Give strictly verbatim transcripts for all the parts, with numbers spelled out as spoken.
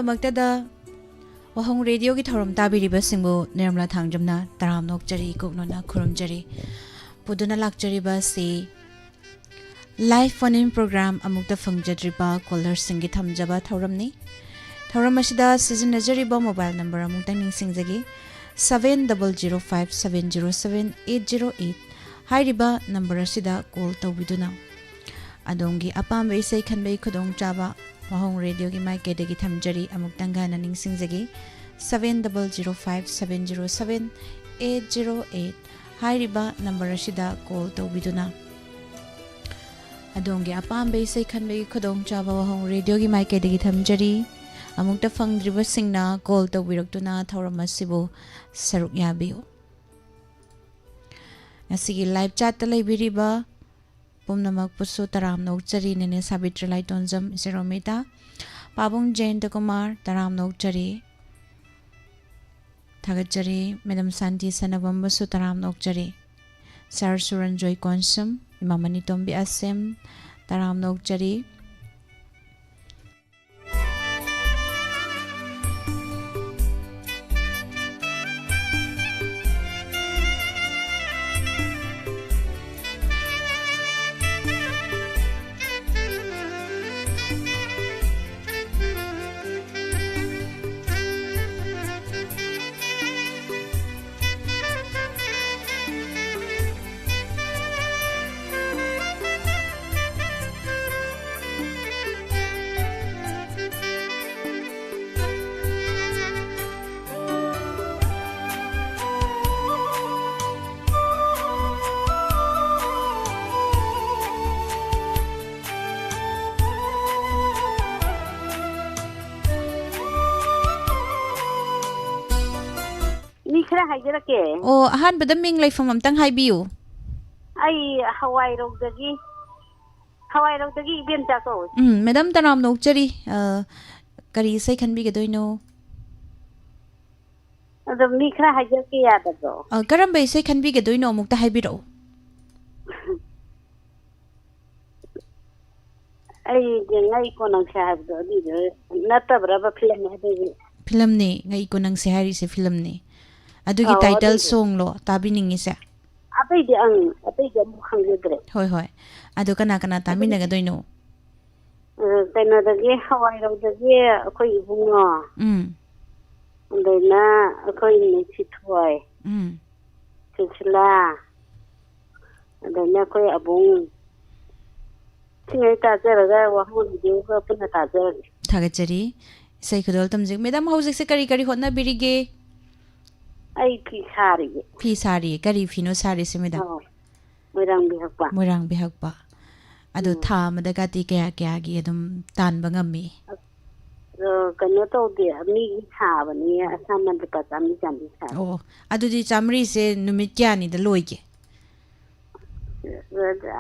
ꯃꯛꯇꯗ ꯋꯥꯍꯣꯡ ꯔꯦꯗꯤꯑꯣꯒꯤ ꯊꯧꯔꯝ ꯇꯥꯕꯤꯔꯤꯕꯁꯤꯡꯕꯨ ꯅꯤꯔꯃꯂꯥ ꯊꯥꯡꯖꯝꯅ ꯇꯔꯥꯝꯅ ꯑꯣꯛꯆꯔꯤ, ꯀꯣꯛꯅꯣꯟꯅ ꯈꯨꯔꯨꯝꯖꯔꯤ꯫ ꯄꯨꯗꯨꯅ ꯂꯥꯛꯆꯔꯤꯕ ꯑꯁꯤ live phone in program ꯑꯃꯨꯛꯇ ꯐꯪꯖꯗ꯭ꯔꯤꯕ ꯀꯣꯂꯔꯁꯤꯡꯒꯤ ꯊꯝꯖꯕ ꯊꯧꯔꯝꯅꯤ꯫ ꯊꯧꯔꯝ ꯑꯁꯤꯗ ꯁꯤꯖꯤꯟꯅꯖꯔꯤꯕ ꯃꯣꯕꯥꯏꯜ ꯅꯝꯕꯔ ꯑꯃꯨꯛꯇꯪ ꯅꯤꯡꯁꯤꯡꯖꯒꯦ, seven double zero five seven zero seven eight zero eight꯫ ꯍꯥꯏꯔꯤꯕ ꯅꯝꯕꯔ ꯑꯁꯤꯗ ꯀꯣꯜ ꯇꯧꯕꯤꯗꯨꯅ ꯑꯗꯣꯝꯒꯤ ꯑꯄꯥꯝꯕ ꯏꯁꯩ ꯈꯟꯕꯒꯤ ꯈꯨꯗꯣꯡꯆꯥꯕ ꯋꯥꯍꯣꯡ ꯔꯦꯗꯤꯑꯣꯒꯤ ꯃꯥꯏꯀꯩꯗꯒꯤ ꯊꯝꯖꯔꯤ꯫ ꯑꯃꯨꯛꯇꯪꯒ ꯍꯟꯅ ꯅꯤꯡꯁꯤꯡꯖꯒꯦ, seven double zero five seven zero seven eight zero eight꯫ ꯍꯥꯏꯔꯤꯕ ꯅꯝꯕꯔ ꯑꯁꯤꯗ ꯀꯣꯜ ꯇꯧꯕꯤꯗꯨꯅ ꯑꯗꯣꯝꯒꯤ ꯑꯄꯥꯝꯕ ꯏꯁꯩ ꯈꯟꯕꯒꯤ ꯈꯨꯗꯣꯡꯆꯥꯕ ꯋꯥꯍꯣꯡ ꯔꯦꯗꯤꯑꯣꯒꯤ ꯃꯥꯏꯀꯩꯗꯒꯤ ꯊꯝꯖꯔꯤ꯫ ꯑꯃꯨꯛꯇ ꯐꯪꯗ꯭ꯔꯤꯕꯁꯤꯡꯅ ꯀꯣꯜ ꯇꯧꯕꯤꯔꯛꯇꯨꯅ ꯊꯧꯔꯝ ꯑꯁꯤꯕꯨ ꯁꯔꯨꯛ ꯌꯥꯕꯤꯌꯨ꯫ ꯉꯁꯤꯒꯤ ꯂꯥꯏꯚ ꯆꯥꯠꯇ ꯂꯩꯕꯤꯔꯤꯕ ꯄꯨꯝꯅꯃꯛꯄꯨꯁꯨ ꯇꯔꯥꯝꯅ ꯑꯣꯛꯆꯔꯤ꯫ ꯅꯦꯅꯦ ꯁꯥꯕꯤꯇ꯭ꯔꯤ ꯂꯥꯏꯇꯣꯟꯖꯝ, ꯏꯆꯦ ꯔꯣꯃꯤꯇꯥ, ꯄꯥꯕꯨꯡ ꯖꯌꯟꯇ ꯀꯨꯃꯥꯔ, ꯇꯔꯥꯝꯅ ꯑꯣꯛꯆꯔꯤ꯫ ꯊꯥꯒꯠꯆꯔꯤ꯫ ꯃꯦꯗꯥꯝ ꯁꯥꯟꯇꯤ ꯁꯅꯥꯕꯝꯕꯨꯁꯨ ꯇꯔꯥꯝꯅ ꯑꯣꯛꯆꯔꯤ꯫ ꯁꯥꯔ ꯁꯨꯔꯟꯖꯣꯏ ꯀꯣꯟꯁꯝ, ꯏꯃꯥ ꯃꯅꯤꯇꯣꯝꯕꯤ ꯑꯁꯦꯝ, ꯇꯔꯥꯝꯅ ꯑꯣꯛꯆꯔꯤ꯫ ꯃꯤ ꯈꯔ ꯍꯥꯏꯖꯔꯛꯀꯦ꯫ ꯑꯣ, ꯑꯍꯥꯟꯕꯗ ꯃꯤꯡ ꯂꯩꯐꯝ ꯑꯝꯇꯪ ꯍꯥꯏꯕꯤꯌꯨ꯫ ꯑꯩ ꯍꯋꯥꯏꯔꯧꯗꯒꯤ, ꯍꯋꯥꯏꯔꯧꯗꯒꯤ ꯏꯕꯦꯝꯆꯥ ꯀꯧꯏ꯫ ꯎꯝ, ꯃꯦꯗꯥꯝ ꯇꯔꯥꯝꯅ ꯑꯣꯛꯆꯔꯤ꯫ ꯑ, ꯀꯔꯤ ꯏꯁꯩ ꯈꯟꯕꯤꯒꯗꯣꯏꯅꯣ? ꯑꯗꯣ ꯃꯤ ꯈꯔ ꯍꯥꯏꯖꯔꯛꯀꯦ ꯌꯥꯗꯕ꯭ꯔꯣ? ꯑ, ꯀꯔꯝꯕ ꯏꯁꯩ ꯈꯟꯕꯤꯒꯗꯣꯏꯅꯣ ꯑꯃꯨꯛꯇ ꯍꯥꯏꯕꯤꯔꯛꯎ꯫ ꯑꯩꯒꯤ ꯉꯛ ꯏꯀꯣ ꯅꯪꯁꯦ ꯍꯥꯏꯕꯗꯣ ꯑꯗꯨꯏꯗꯣ ꯅꯠꯇꯕ꯭ꯔꯕ ꯐꯤꯂꯝ ꯍꯥꯏꯗꯣꯏꯁꯦ? ꯐꯤꯂꯝꯅꯤ, ꯉꯛ ꯏꯀꯣ ꯅꯪꯁꯦ ꯍꯥꯏꯔꯤꯁꯦ ꯐꯤꯂꯝꯅꯤ꯫ ꯑꯗꯨꯒꯤ ꯑꯧ, title ꯑꯗꯨꯏꯗꯣ꯫ Songꯂꯣ ꯇꯥꯕꯤꯅꯤꯡꯉꯤꯁꯦ? ꯑꯇꯩꯗꯤ, ꯑꯪ, ꯑꯇꯩꯗꯤ ꯑꯃꯨꯛ ꯈꯪꯖꯗ꯭ꯔꯦ꯫ ꯍꯣꯏ, ꯍꯣꯏ꯫ ꯑꯗꯨ ꯀꯅꯥ ꯀꯅꯥ ꯑꯗꯨꯝ, ꯇꯥꯃꯤꯟꯅꯒꯗꯣꯏꯅꯣ? ꯑ, ꯀꯩꯅꯣꯗꯒꯤ, ꯍꯋꯥꯏꯔꯧꯗꯒꯤ ꯑꯩꯈꯣꯏ ꯏꯕꯨꯡꯉꯣ꯫ ꯎꯝ꯫ ꯑꯗꯩꯅ ꯑꯩꯈꯣꯏ ꯅꯨꯡꯁꯤꯊꯣꯏ꯫ ꯎꯝ꯫ ꯁꯨꯁꯤꯂꯥ꯫ ꯑꯗꯩꯅ ꯑꯩꯈꯣꯏ ꯑꯕꯨꯡ꯫ ꯁꯤꯉꯩ ꯇꯥꯖꯔꯒ ꯋꯥꯍꯪ ꯂꯩꯖꯩꯒ ꯄꯨꯟꯅ ꯇꯥꯖꯔꯒꯦ꯫ ꯊꯥꯒꯠꯆꯔꯤ꯫ ꯏꯁꯩ ꯈꯨꯗꯣꯜ ꯇꯝꯖꯩ꯫ Madam, ꯍꯧꯖꯤꯛꯁꯦ ꯀꯔꯤ ꯀꯔꯤ ꯍꯣꯠꯅꯕꯤꯔꯤꯒꯦ? ꯑꯩ ꯐꯤ ꯁꯥꯔꯤꯌꯦ꯫ ꯐꯤ ꯁꯥꯔꯤꯌꯦ꯫ ꯀꯔꯤ ꯐꯤꯅꯣ ꯁꯥꯔꯤꯁꯦ, madam? ꯑꯧ꯫ ꯃꯣꯏꯔꯥꯡꯕꯤ ꯍꯛꯄ꯫ ꯃꯣꯏꯔꯥꯡꯕꯤ ꯍꯛꯄ꯫ ꯑꯗꯣ ꯎꯝ꯫ ꯊꯥ ꯑꯃꯗꯒꯗꯤ ꯀꯌꯥ ꯀꯌꯥꯒꯤ ꯑꯗꯨꯝ ꯇꯥꯟꯕ ꯉꯝꯃꯤ? ꯑ, ꯀꯩꯅꯣ ꯇꯧꯗꯦ, ꯃꯤꯒꯤ ꯁꯥꯕꯅꯤ, ꯑꯁꯥꯃꯟ ꯂꯨꯄꯥ ꯆꯥꯝꯃꯔꯤ ꯆꯥꯝꯃꯔꯤ ꯁꯥꯏ꯫ ꯑꯣ, ꯑꯗꯨꯗꯤ ꯆꯥꯝꯃꯔꯤꯁꯦ ꯅꯨꯃꯤꯠ ꯀꯌꯥꯅꯤꯗ ꯂꯣꯏꯒꯦ?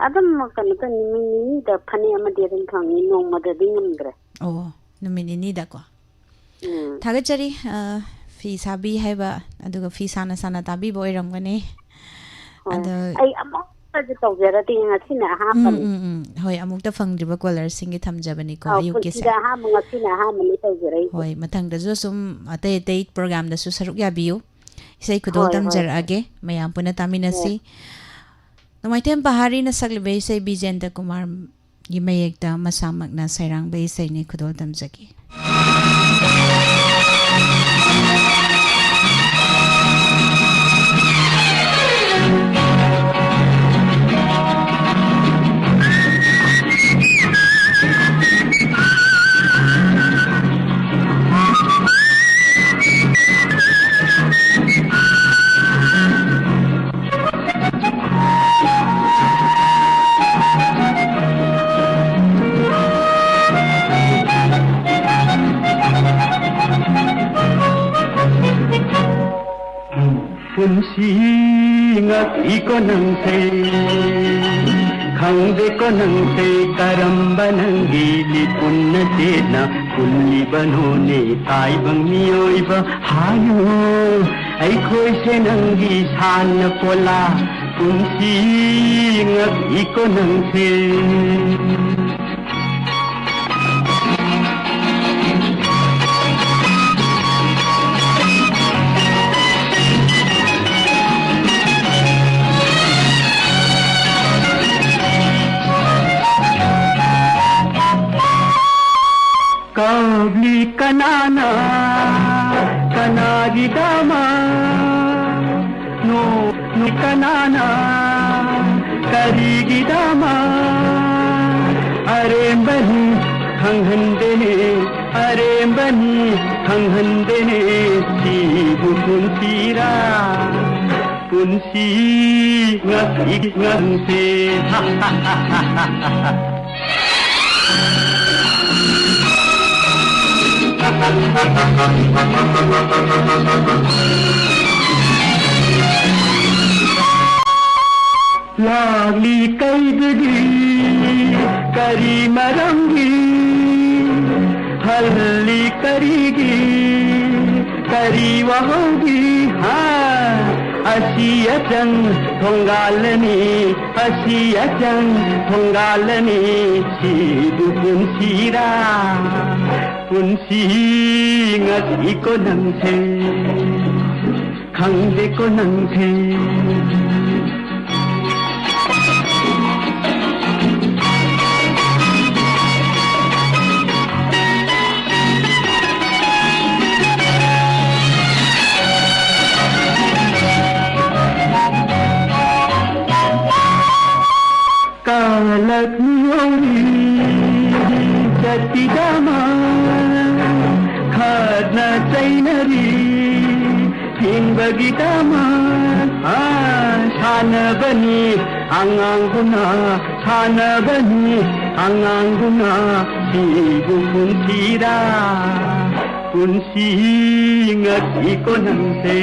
ꯑꯗꯨꯝ ꯀꯩꯅꯣ ꯇꯧ, ꯅꯨꯃꯤꯠ ꯅꯤꯅꯤꯗ ꯐꯅꯦꯛ ꯑꯃꯗꯤ ꯑꯗꯨꯝ ꯐꯪꯉꯤ, ꯅꯣꯡꯃꯗꯗꯤ ꯉꯝꯗ꯭ꯔꯦ꯫ ꯑꯣ, ꯅꯨꯃꯤꯠ ꯅꯤꯅꯤꯗꯀꯣ꯫ ꯎꯝ꯫ ꯊꯥꯒꯠꯆꯔꯤ꯫ ꯑ, ꯐꯤ ꯁꯥꯕꯤ ꯍꯥꯏꯕ, ꯑꯗꯨꯒ ꯐꯤ ꯁꯥꯅ ꯁꯥꯅ ꯇꯥꯕꯤꯕ ꯑꯣꯏꯔꯝꯒꯅꯤ꯫ ꯍꯣꯏ꯫ ꯑꯗ ꯑꯩ ꯑꯃꯨꯛꯇꯁꯨ ꯇꯧꯖꯔꯗꯤ, ꯉꯁꯤꯅ ꯎꯝ, ꯑꯍꯥꯟꯕꯅꯤ꯫ ꯎꯝ, ꯎꯝ꯫ ꯍꯣꯏ, ꯑꯃꯨꯛꯇ ꯐꯪꯗ꯭ꯔꯤꯕ callerꯁꯤꯡꯒꯤ ꯊꯝꯖꯕꯅꯤꯀꯣ, ꯑꯧ, ꯑꯌꯨꯛꯀꯤꯁꯦ꯫ ꯄꯨꯟꯁꯤꯗ ꯑꯍꯥꯟꯕ, ꯉꯁꯤꯅ ꯑꯍꯥꯟꯕꯅꯤ ꯇꯧꯖꯔꯛꯏꯁꯦ꯫ ꯍꯣꯏ, ꯃꯊꯪꯗꯁꯨ ꯁꯨꯝ ꯑꯇꯩ ꯑꯇꯩ programꯗꯁꯨ ꯁꯔꯨꯛ ꯌꯥꯕꯤꯌꯨ꯫ ꯏꯁꯩ ꯈꯨꯗꯣꯜ ꯍꯣꯏ, ꯍꯣꯏ, ꯍꯣꯏ꯫ ꯇꯝꯖꯔꯛꯑꯒꯦ, ꯃꯌꯥꯝ ꯄꯨꯟꯅ ꯍꯣꯏ꯫ ꯇꯥꯃꯤꯟꯅꯁꯤ꯫ ꯅꯣꯡꯃꯥꯏꯊꯦꯝ ꯄꯍꯥꯔꯤꯅ ꯁꯛꯂꯤꯕ ꯏꯁꯩ ꯕꯤꯖꯦꯟꯗ꯭ꯔ ꯀꯨꯃꯥꯔ ꯒꯤ ꯃꯌꯦꯛꯇ ꯃꯁꯥꯃꯛꯅ ꯁꯩꯔꯥꯡꯕ ꯏꯁꯩꯅꯤ, ꯈꯨꯗꯣꯜ ꯇꯝꯖꯒꯦ꯫ ꯄꯨꯟꯁꯤ ꯉꯛꯏꯀꯣ ꯅꯪꯁꯦ, ꯈꯪꯗꯦꯀꯣ ꯅꯪꯁꯦ, ꯀꯔꯝꯕ ꯅꯪꯒꯤ ꯂꯤꯄꯨꯟꯅ ꯆꯦꯠꯅ ꯄꯨꯜꯂꯤꯕꯅꯣꯅꯦ, ꯇꯥꯏꯕꯪ ꯃꯤꯑꯣꯏꯕ ꯍꯥꯏꯌꯨ꯫ ꯑꯩꯈꯣꯏꯁꯦ ꯅꯪꯒꯤ ꯁꯥꯟꯅ ꯄꯣꯂꯥ, ꯄꯨꯟꯁꯤ ꯉꯛꯏꯀꯣ ꯅꯪꯁꯦ꯫ ꯀꯅꯥꯅ ꯀꯅꯥꯒꯤꯗꯃꯛ ꯅꯣ-, ꯅꯣ-, ꯀꯅꯥꯅ ꯀꯔꯤꯒꯤꯗꯃꯛ ꯑꯔꯦꯝꯕꯅꯤ ꯈꯪꯍꯟꯗꯦꯅꯦ, ꯑꯔꯦꯝꯕꯅꯤ ꯈꯪꯍꯟꯗꯦꯅꯦ, ꯁꯤꯕꯨ ꯄꯨꯟꯁꯤꯔꯥ? ꯄꯨꯟꯁꯤ ꯉꯁꯤ ꯉꯝꯁꯦ꯫ ꯂꯥꯛꯂꯤ ꯀꯩꯗꯒꯤ ꯀꯔꯤ ꯃꯔꯝꯒꯤ ꯍꯜꯂꯤ ꯀꯔꯤꯒꯤ ꯀꯔꯤ ꯋꯥꯍꯧꯒꯤ ꯍꯥ ꯑꯁꯤ ꯑꯆꯪ ꯊꯣꯡꯒꯥꯜꯂꯅꯤ ꯑꯁꯤ ꯑꯆꯪ ꯊꯣꯡꯒꯥꯜꯂꯅꯤ ꯁꯤꯕꯨ ꯄꯨꯟꯁꯤꯔꯥ ꯄꯨꯟꯁꯤ ꯉꯁꯤ ꯀꯣ ꯅꯪꯁꯦ ꯈꯪꯗꯦꯀꯣ ꯅꯪꯁꯦ ꯀꯥꯂꯛ ꯃꯤꯑꯣꯏꯔꯤ ꯖꯥꯇꯤꯗꯃꯛ ꯈꯠꯅ ꯆꯩꯅꯔꯤ ꯍꯤꯡꯕꯒꯤꯗꯃꯛ ꯁꯥꯟꯅꯕꯅꯤ ꯑꯉꯥꯡꯕꯨꯅ ꯁꯥꯟꯅꯕꯅꯤ ꯑꯉꯥꯡꯕꯨꯅ ꯁꯤꯕꯨ ꯄꯨꯟꯁꯤꯔꯥ ꯄꯨꯟꯁꯤ ꯉꯁꯤ ꯀꯣ ꯅꯪꯁꯦ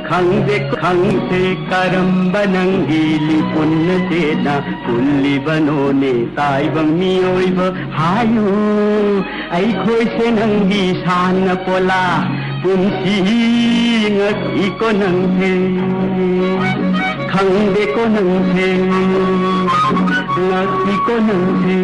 ꯈꯪꯗꯦ ꯈꯪꯗꯦ ꯀꯔꯝꯕ ꯅꯪꯒꯤ ꯂꯤꯄꯨꯟꯅ ꯆꯦꯠꯅ ꯄꯨꯜꯂꯤꯕꯅꯣꯅꯦ ꯇꯥꯏꯕꯪ ꯃꯤꯑꯣꯏꯕ ꯍꯥꯏꯌꯨ ꯑꯩꯈꯣꯏꯁꯦ ꯅꯪꯒꯤ ꯁꯥꯟꯅ ꯄꯣꯂꯥ ꯄꯨꯟꯁꯤ ꯉꯁꯤ ꯀꯣ ꯅꯪꯁꯦ ꯈꯪꯗꯦ ꯀꯣ ꯅꯪꯁꯦ ꯉꯁꯤ ꯀꯣ ꯅꯪꯁꯦ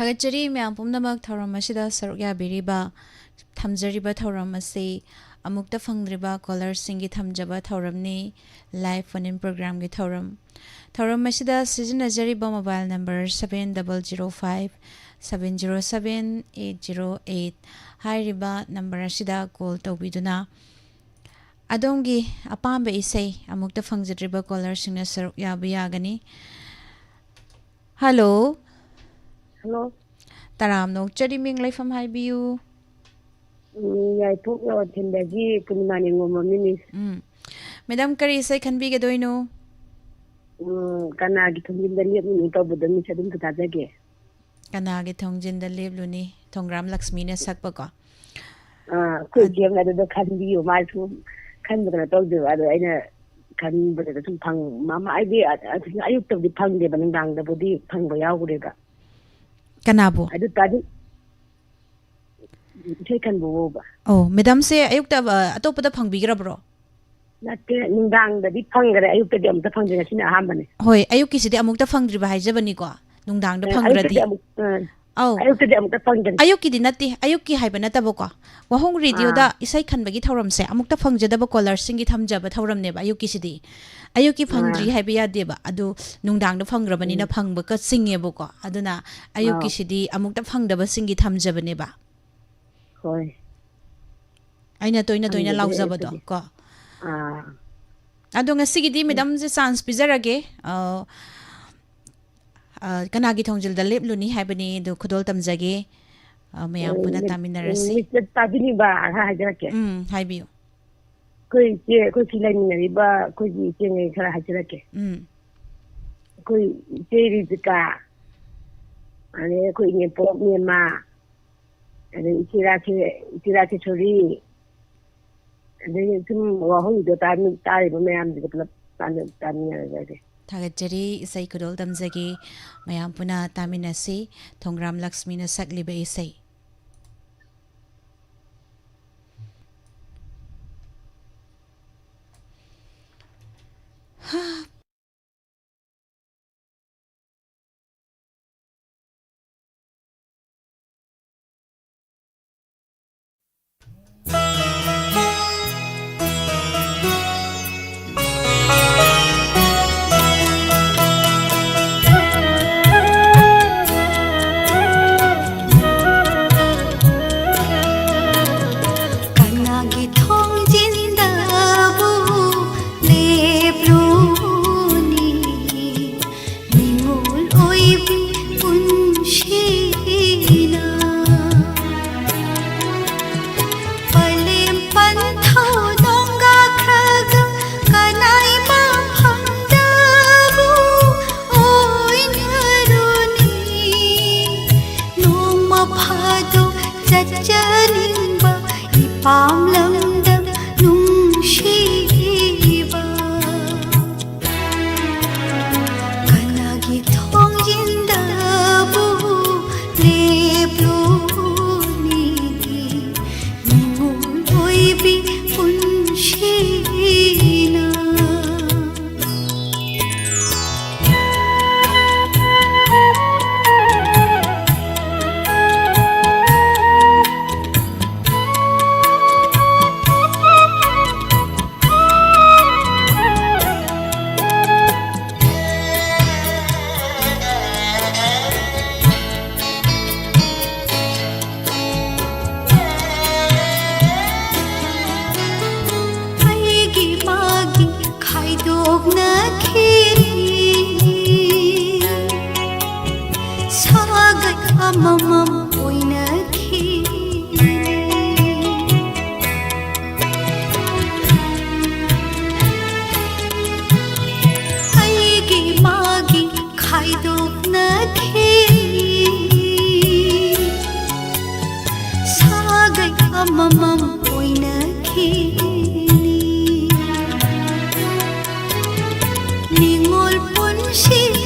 ꯊꯥꯒꯠꯆꯔꯤ ꯃꯌꯥꯝ ꯄꯨꯝꯅꯃꯛ ꯊꯧꯔꯝ ꯑꯁꯤꯗ ꯁꯔꯨꯛ ꯌꯥꯕꯤꯔꯤꯕ꯫ ꯊꯝꯖꯔꯤꯕ ꯊꯧꯔꯝ ꯑꯁꯤ ꯑꯃꯨꯛꯇ ꯐꯪꯗ꯭ꯔꯤꯕ caller ꯁꯤꯡꯒꯤ ꯊꯝꯖꯕ ꯊꯧꯔꯝꯅꯤ, live phone in program ꯒꯤ ꯊꯧꯔꯝ꯫ ꯊꯧꯔꯝ ꯑꯁꯤꯗ ꯁꯤꯖꯤꯟꯅꯖꯔꯤꯕ mobile number seven double zero five seven zero seven eight zero eight ꯍꯥꯏꯔꯤꯕ number ꯑꯁꯤꯗ call ꯇꯧꯕꯤꯗꯨꯅ ꯑꯗꯣꯝꯒꯤ ꯑꯄꯥꯝꯕ ꯏꯁꯩ ꯑꯃꯨꯛꯇ ꯐꯪꯖꯗ꯭ꯔꯤꯕ caller ꯁꯤꯡꯅ ꯁꯔꯨꯛ ꯌꯥꯕ ꯌꯥꯒꯅꯤ꯫ Hello꯫ Hello꯫ ꯇꯔꯥꯝꯅ ꯑꯣꯛꯆꯔꯤ, ꯃꯤꯡ ꯂꯩꯐꯝ ꯍꯥꯏꯕꯤꯌꯨ꯫ ꯎꯝ, ꯌꯥꯏꯄꯣꯛ ꯂꯋꯥꯊꯦꯟꯗꯒꯤ ꯄꯨꯔꯅꯤꯃꯥ ꯅꯤꯉꯣꯝꯕꯝꯅꯤ, miss꯫ ꯎꯝ꯫ Madam, ꯀꯔꯤ ꯏꯁꯩ ꯈꯟꯕꯤꯒꯗꯣꯏꯅꯣ? ꯎꯝ, ꯀꯅꯥꯒꯤ ꯊꯣꯡꯖꯤꯟꯗ ꯂꯦꯞꯂꯨꯅꯤ ꯇꯧꯕꯗꯣ, miss, ꯑꯗꯨꯝꯇ ꯇꯥꯖꯒꯦ꯫ ꯀꯅꯥꯒꯤ ꯊꯣꯡꯖꯤꯟꯗ ꯂꯦꯞꯂꯨꯅꯤ? ꯊꯣꯡꯒ꯭ꯔꯥꯝ ꯂꯛꯁꯃꯤꯅ ꯁꯛꯄꯀꯣ꯫ ꯑꯥ, ꯑꯩꯈꯣꯏ ꯑꯗ- ꯏꯆꯦ ꯑꯃꯅ ꯑꯗꯨꯗ ꯈꯟꯕꯤꯌꯨ, ꯃꯥꯁꯨ ꯈꯟꯕ ꯀꯩꯅꯣ ꯇꯧꯗꯦꯕ, ꯑꯗꯣ ꯑꯩꯅ ꯈꯟꯕꯗꯨꯗ ꯁꯨꯝ ꯐꯪ-, ꯃꯥ-, ꯃꯥ-, ꯑꯩꯗꯤ ꯑ-, ꯑ-, ꯑꯌꯨꯛꯇꯕꯨꯗꯤ ꯐꯪꯗꯦꯕ, ꯅꯨꯡꯗꯥꯡꯗꯕꯨꯗꯤ ꯐꯪꯕ ꯌꯥꯎꯈ꯭ꯔꯦꯕ꯫ ꯀꯅꯥꯕꯨ? ꯑꯗꯨ ꯇꯥꯗꯤ ꯏꯁꯩ ꯈꯟꯕ ꯎꯕ꯫ ꯑꯣ, madam ꯁꯦ ꯑꯌꯨꯛꯇ, ꯑ, ꯑꯇꯣꯞꯄꯗ ꯐꯪꯕꯤꯈ꯭ꯔꯕ꯭ꯔꯣ? ꯅꯠꯇꯦ, ꯅꯨꯡꯗꯥꯡꯗꯗꯤ ꯐꯪꯈ꯭ꯔꯦ, ꯑꯌꯨꯛꯇꯗꯤ ꯑꯃꯨꯛꯇ ꯐꯪꯗ꯭ꯔꯤ, ꯉꯁꯤꯅ ꯑꯍꯥꯟꯕꯅꯦ꯫ ꯍꯣꯏ, ꯑꯌꯨꯛꯀꯤꯁꯤꯗꯤ ꯑꯃꯨꯛꯇ ꯐꯪꯗ꯭ꯔꯤꯕ ꯍꯥꯏꯖꯕꯅꯤꯀꯣ, ꯅꯨꯡꯗꯥꯡꯗ ꯑ, ꯐꯪꯈ꯭ꯔꯗꯤ꯫ ꯑꯌꯨꯛꯇꯗꯤ ꯑꯃꯨꯛ-, ꯑ, ꯑꯧ꯫ ꯑꯌꯨꯛꯇꯗꯤ ꯑꯃꯨꯛꯇ ꯐꯪꯗ꯭ꯔꯤ꯫ ꯑꯌꯨꯛꯀꯤꯗꯤ ꯅꯠꯇꯦ, ꯑꯌꯨꯛꯀꯤ ꯍꯥꯏꯕ ꯅꯠꯇꯕꯀꯣ, ꯋꯥꯍꯣꯡ ꯑꯥ꯫ Radio ꯗ ꯏꯁꯩ ꯈꯟꯕꯒꯤ ꯊꯧꯔꯝꯁꯦ ꯑꯃꯨꯛꯇ ꯐꯪꯖꯗꯕ caller ꯁꯤꯡꯒꯤ ꯊꯝꯖꯕ ꯊꯧꯔꯝꯅꯦꯕ ꯑꯌꯨꯛꯀꯤꯁꯤꯗꯤ꯫ ꯑꯌꯨꯛꯀꯤ ꯐꯪꯗ꯭ꯔꯤ ꯑꯥ꯫ ꯍꯥꯏꯕ ꯌꯥꯗꯦꯕ, ꯑꯗꯨ ꯅꯨꯡꯗꯥꯡꯗ ꯐꯪꯈ꯭ꯔꯕꯅꯤꯅ ꯎꯝ꯫ ꯐꯪꯕꯒ ꯆꯤꯡꯉꯦꯕꯀꯣ, ꯑꯗꯨꯅ ꯑꯥꯎ꯫ ꯑꯌꯨꯛꯀꯤꯁꯤꯗꯤ ꯑꯃꯨꯛꯇ ꯐꯪꯗꯕꯁꯤꯡꯒꯤ ꯊꯝꯖꯕꯅꯦꯕ꯫ ꯍꯣꯏ꯫ ꯑꯩꯅ ꯇꯣꯏꯅ ꯇꯣꯏꯅ ꯐꯪꯗꯕꯅꯦ ꯂꯥꯎꯖꯕꯗꯣ ꯑꯌꯨꯛꯇꯗꯤ꯫ ꯀꯣ꯫ ꯑꯥ꯫ ꯑꯗꯣ ꯉꯁꯤꯒꯤꯗꯤ ꯎꯝ꯫ Madam ꯁꯦ chance ꯄꯤꯖꯔꯒꯦ꯫ ꯑ, ꯑ, ꯀꯅꯥꯒꯤ ꯊꯣꯡꯖꯤꯜꯗ ꯂꯦꯞꯂꯨꯅꯤ ꯍꯥꯏꯕꯅꯤ, ꯑꯗꯨ ꯈꯨꯗꯣꯜ ꯇꯝꯖꯒꯦ꯫ ꯑ, ꯃꯌꯥꯝ ꯎꯝ, ꯄꯨꯟꯅ ꯃꯤ-, ꯎꯝ, ꯇꯥꯃꯤꯟꯅꯔꯁꯤ꯫ Miss ꯇꯥꯕꯤꯅꯤꯡꯕ ꯈꯔ ꯍꯥꯏꯖꯔꯛꯀꯦ꯫ ꯎꯝ, ꯍꯥꯏꯕꯤꯌꯨ꯫ ꯑꯩꯈꯣꯏ ꯏꯆꯦ, ꯑꯩꯈꯣꯏ ꯁꯤ ꯂꯩꯃꯤꯟꯅꯔꯤꯕ ꯑꯩꯈꯣꯏꯒꯤ ꯏꯆꯦꯉꯩ ꯈꯔ ꯍꯥꯏꯖꯔꯛꯀꯦ꯫ ꯎꯝ꯫ ꯑꯩꯈꯣꯏ ꯏꯆꯦ ꯔꯤꯖꯤꯀꯥ, ꯑꯗꯩ ꯑꯩꯈꯣꯏ ꯏꯅꯦꯝꯄꯣꯛ ꯃꯦꯝꯃ, ꯑꯗꯩ ꯏꯆꯦ ꯔꯥꯁꯦ-, ꯏꯆꯦ ꯔꯥꯁꯦꯁꯣꯔꯤ, ꯑꯗꯩ ꯁꯨꯝ ꯋꯥꯍꯩꯗꯣ ꯇꯥꯅꯤꯡ-, ꯇꯥꯔꯤꯕ ꯃꯌꯥꯝꯁꯤꯒ ꯄꯨꯂꯞ ꯇꯥꯟꯅ-, ꯇꯥꯃꯤꯟꯅꯔꯒꯦ꯫ ꯊꯥꯒꯠꯆꯔꯤ, ꯏꯁꯩ ꯈꯨꯗꯣꯜ ꯇꯝꯖꯒꯦ꯫ ꯃꯌꯥꯝ ꯄꯨꯟꯅ ꯇꯥꯃꯤꯟꯅꯁꯤ, ꯊꯣꯡꯒ꯭ꯔꯥꯝ ꯂꯛꯁꯃꯤꯅ ꯁꯛꯂꯤꯕ ꯏꯁꯩ꯫ ꯄꯥꯝꯂꯝꯗ ꯅꯨꯡꯁꯤꯕ, ꯀꯅꯥꯒꯤ ꯊꯣꯡꯖꯤꯟꯗꯕꯨ ꯂꯦꯞꯂꯨꯅꯤ, ꯅꯤꯉꯣꯜ ꯑꯣꯏꯕꯤ ꯄꯨꯟꯁꯤꯅ꯫ ꯑꯩꯒꯤ ꯃꯥꯒꯤ ꯈꯥꯏꯗꯣꯛꯅꯈꯤꯅꯤ, ꯁꯥꯒꯩ ꯑꯃꯃꯝ ꯑꯣꯏꯅꯈꯤꯅꯤ꯫ ꯑꯩꯒꯤ ꯃꯥꯒꯤ ꯈꯥꯏꯗꯣꯛꯅꯈꯤꯅꯤ, ꯁꯥꯒꯩ ꯑꯃꯃꯝ ꯑꯣꯏꯅꯈꯤꯅꯤ꯫ ꯅꯤꯉꯣꯜ ꯄꯨꯟꯁꯤ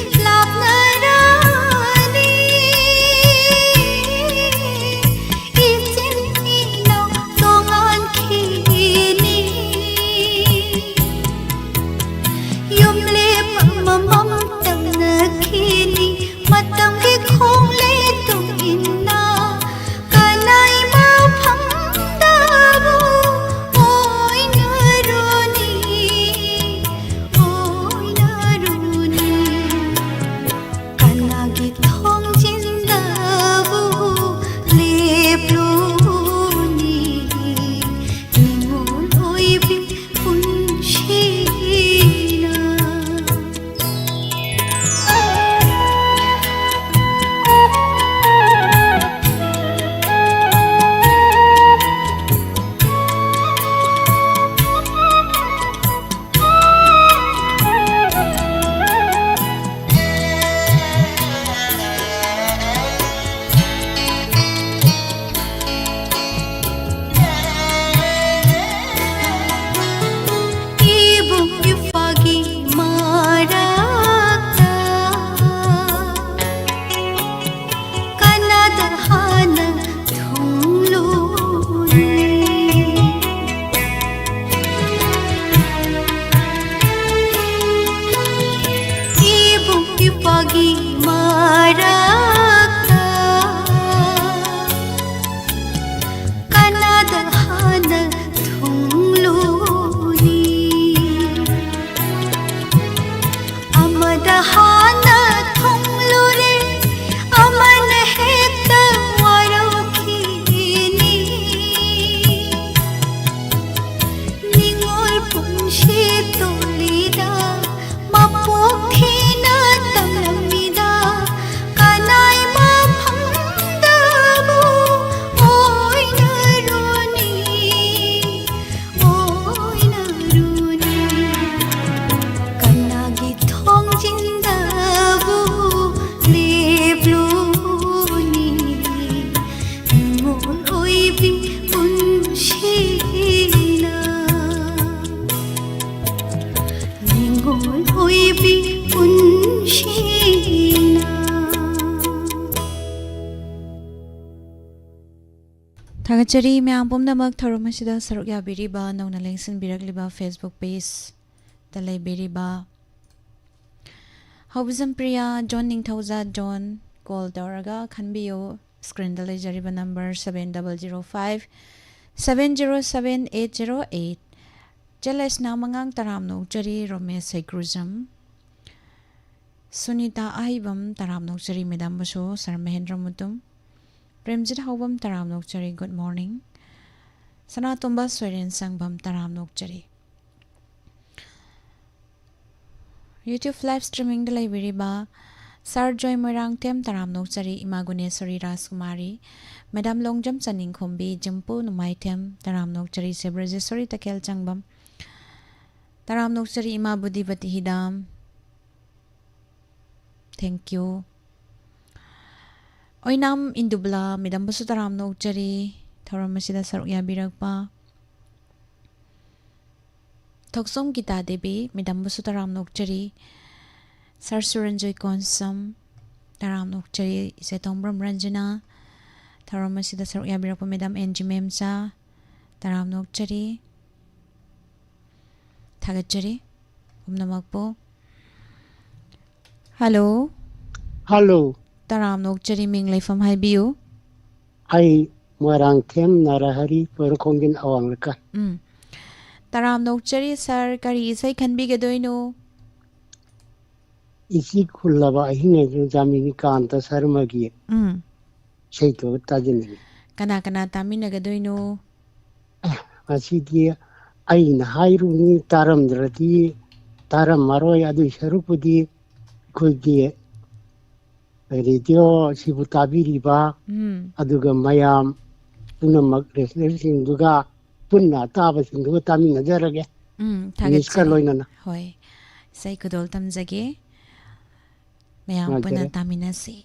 ꯂꯥꯞꯅꯔꯅꯤ, ꯒꯤ ꯃꯔꯛꯇ ꯀꯅꯥꯗ ꯍꯥꯟꯅ ꯊꯨꯡꯂꯨꯅꯤ? ꯑꯃꯗ ꯍꯥꯟꯅ ꯊꯨꯡꯂꯨꯔꯦ, ꯑꯃꯅ ꯍꯦꯛꯇ ꯋꯥꯔꯧꯈꯤꯅꯤ꯫ ꯅꯤꯡꯉꯣꯜ ꯄꯨꯟꯁꯤ ꯇꯣꯜꯂꯤꯗ ꯃꯄꯣꯛ ꯊꯤꯅ ꯇꯝꯂꯝꯃꯤꯗ ꯀꯅꯥꯏ ꯃꯐꯝꯗꯕꯨ ꯑꯣꯏꯅꯔꯨꯅꯤ, ꯑꯣꯏꯅꯔꯨꯅꯤ꯫ ꯀꯅꯥꯒꯤ ꯊꯣꯡꯖꯤꯟꯗꯕꯨ ꯂꯦꯞꯂꯨꯅꯤ? ꯅꯤꯡꯉꯣꯜ ꯑꯣꯏꯕꯤ ꯄꯨꯟꯁꯤꯅ, ꯅꯤꯡꯉꯣꯜ ꯑꯣꯏꯕꯤ ꯄꯨꯟꯁꯤꯅ꯫ ꯊꯥꯒꯠꯆꯔꯤ ꯃꯌꯥꯝ ꯄꯨꯝꯅꯃꯛ ꯊꯧꯔꯝ ꯑꯁꯤꯗ ꯁꯔꯨꯛ ꯌꯥꯕꯤꯔꯤꯕ, ꯅꯧꯅ ꯂꯦꯡꯁꯤꯟꯕꯤꯔꯛꯂꯤꯕ Facebook pageꯇ ꯂꯩꯕꯤꯔꯤꯕ ꯍꯧꯕꯤꯖꯝ ꯄ꯭ꯔꯤꯌꯥ, ꯖꯣꯟ ꯅꯤꯡꯊꯧꯖꯥ, ꯖꯣꯟ꯫ ꯀꯣꯜ ꯇꯧꯔꯒ ꯈꯟꯕꯤꯌꯨ꯫ ꯁ꯭ꯀ꯭ꯔꯤꯟꯗ ꯂꯩꯖꯔꯤꯕ number seven double zero five seven zero seven eight zero eight꯫ ꯆꯦꯂꯦꯁꯅꯥ ꯃꯉꯥꯡ ꯇꯔꯥꯝꯅ ꯑꯣꯛꯆꯔꯤ, ꯔꯣꯃꯦꯁ ꯁꯩꯀ꯭ꯔꯨꯖꯝ꯫ ꯁꯨꯅꯤꯇꯥ ꯑꯍꯩꯕꯝ ꯇꯔꯥꯝꯅ ꯑꯣꯛꯆꯔꯤ, ꯃꯦꯗꯥꯝꯕꯨꯁꯨ꯫ ꯁꯔ ꯃꯍꯦꯟꯗ꯭ꯔ ꯃꯨꯇꯨꯝ꯫ ꯄ꯭ꯔꯦꯝꯖꯤꯠ ꯍꯧꯕꯝ ꯇꯔꯥꯝꯅ ꯑꯣꯛꯆꯔꯤ, ꯒꯨꯗ ꯃꯣꯔꯅꯤꯡ꯫ ꯁꯅꯥꯇꯣꯝꯕ ꯁꯣꯏꯔꯦꯟ ꯁꯪꯕꯝ ꯇꯔꯥꯝꯅ ꯑꯣꯛꯆꯔꯤ꯫ YouTube live streamingꯗ ꯂꯩꯕꯤꯔꯤꯕ ꯁꯥꯔ ꯖꯣꯏ ꯃꯣꯏꯔꯥꯡꯊꯦꯝ ꯇꯔꯥꯝꯅ ꯑꯣꯛꯆꯔꯤ, ꯏꯃꯥ ꯒꯨꯅꯦꯁꯣꯔꯤ ꯔꯥꯖꯀꯨꯃꯥꯔꯤ, ꯃꯦꯗꯥꯝ ꯂꯣꯡꯖꯝ ꯆꯅꯤꯡꯈꯣꯝꯕꯤ, ꯖꯤꯝꯄꯨ ꯅꯨꯃꯥꯏꯊꯦꯝ ꯇꯔꯥꯝꯅ ꯑꯣꯛꯆꯔꯤ, ꯁꯦ ꯕ꯭ꯔꯖꯦꯁꯣꯔꯤ ꯇꯈꯦꯜ ꯆꯪꯕꯝ ꯇꯔꯥꯝꯅ ꯑꯣꯛꯆꯔꯤ, ꯏꯃꯥ ꯕꯨꯙꯤꯕꯇꯤ ꯍꯤꯗꯥꯝ꯫ Thank you. ꯑꯣꯏꯅꯥꯝ ꯏꯟꯗꯨꯕꯂꯥ ꯃꯦꯗꯥꯝꯕꯨꯁꯨ ꯇꯔꯥꯝꯅ ꯑꯣꯛꯆꯔꯤ, ꯊꯧꯔꯝ ꯑꯁꯤꯗ ꯁꯔꯨꯛ ꯌꯥꯕꯤꯔꯛꯄ꯫ ꯊꯣꯛꯆꯣꯝ ꯒꯤꯇꯥ ꯗꯦꯕꯤ ꯃꯦꯗꯥꯝꯕꯨꯁꯨ ꯇꯔꯥꯝꯅ ꯑꯣꯛꯆꯔꯤ꯫ ꯁꯥꯔ ꯁꯨꯔꯟꯖꯣꯏ ꯀꯣꯟꯁꯝ ꯇꯔꯥꯝꯅ ꯑꯣꯛꯆꯔꯤ꯫ ꯏꯆꯦ ꯇꯣꯡꯕ꯭ꯔꯝ ꯔꯟꯖꯅꯥ ꯊꯧꯔꯝ ꯑꯁꯤꯗ ꯁꯔꯨꯛ ꯌꯥꯕꯤꯔꯛꯄ ꯃꯦꯗꯥꯝ ꯑꯦꯟ ꯖꯤ ꯃꯦꯝꯆꯥ ꯇꯔꯥꯝꯅ ꯑꯣꯛꯆꯔꯤ꯫ ꯊꯥꯒꯠꯆꯔꯤ ꯄꯨꯝꯅꯃꯛꯄꯨ꯫ ꯍꯜꯂꯣ꯫ ꯍꯜꯂꯣ꯫ ꯇꯔꯥꯝꯅ ꯑꯣꯛꯆꯔꯤ, ꯃꯤꯡ ꯂꯩꯐꯝ ꯍꯥꯏꯕꯤꯌꯨ꯫ ꯑꯩ ꯃꯣꯏꯔꯥꯡꯊꯦꯝ ꯅꯔꯍꯔꯤ ꯄꯣꯏꯔꯈꯣꯡꯖꯤꯟ ꯑꯋꯥꯡ ꯂꯩꯀꯥꯏ꯫ ꯎꯝ꯫ ꯇꯔꯥꯝꯅ ꯑꯣꯛꯆꯔꯤ ꯁꯥꯔ, ꯀꯔꯤ ꯏꯁꯩ ꯈꯟꯕꯤꯒꯗꯣꯏꯅꯣ? ꯏꯆꯤ ꯈꯨꯜꯂꯕ ꯑꯍꯤꯡ ꯍꯥꯏꯗꯨꯅ ꯖꯥꯃꯤꯅꯤ ꯀꯥꯟꯇ ꯁꯔꯃꯒꯤ ꯎꯝ꯫ ꯏꯁꯩꯗꯨ ꯇꯥꯖꯅꯤꯡꯉꯤ꯫ ꯀꯅꯥ ꯀꯅꯥ ꯇꯥꯃꯤꯟꯅꯒꯗꯣꯏꯅꯣ? ꯉꯁꯤꯗꯤ ꯑꯩꯅ ꯍꯥꯏꯔꯨꯅꯤ, ꯇꯥꯔꯝꯗ꯭ꯔꯗꯤ ꯇꯥꯔꯝꯃꯔꯣꯏ꯫ ꯑꯗꯨꯏ ꯁꯔꯨꯛꯄꯨꯗꯤ ꯑꯩꯈꯣꯏꯒꯤ ꯔꯦꯗꯤꯑꯣ ꯑꯁꯤꯕꯨ ꯇꯥꯕꯤꯔꯤꯕ ꯎꯝ꯫ ꯑꯗꯨꯒ ꯃꯌꯥꯝ ꯄꯨꯝꯅꯃꯛ ꯂꯤꯁꯅꯔꯁꯤꯡꯗꯨꯒ ꯄꯨꯟꯅ ꯑꯇꯥꯕꯁꯤꯡꯗꯨꯒ ꯇꯥꯃꯤꯟꯅꯖꯔꯒꯦ꯫ ꯎꯝ, ꯃꯤꯁꯀ ꯊꯥꯒꯠꯆꯔꯤ꯫ ꯂꯣꯏꯅꯅ꯫ ꯍꯣꯏ, ꯏꯁꯩ ꯈꯨꯗꯣꯜ ꯇꯝꯖꯒꯦ꯫ ꯃꯌꯥꯝ ꯄꯨꯟꯅ ꯅꯨꯡꯉꯥꯏꯖꯔꯦ꯫ ꯇꯥꯃꯤꯟꯅꯁꯤ꯫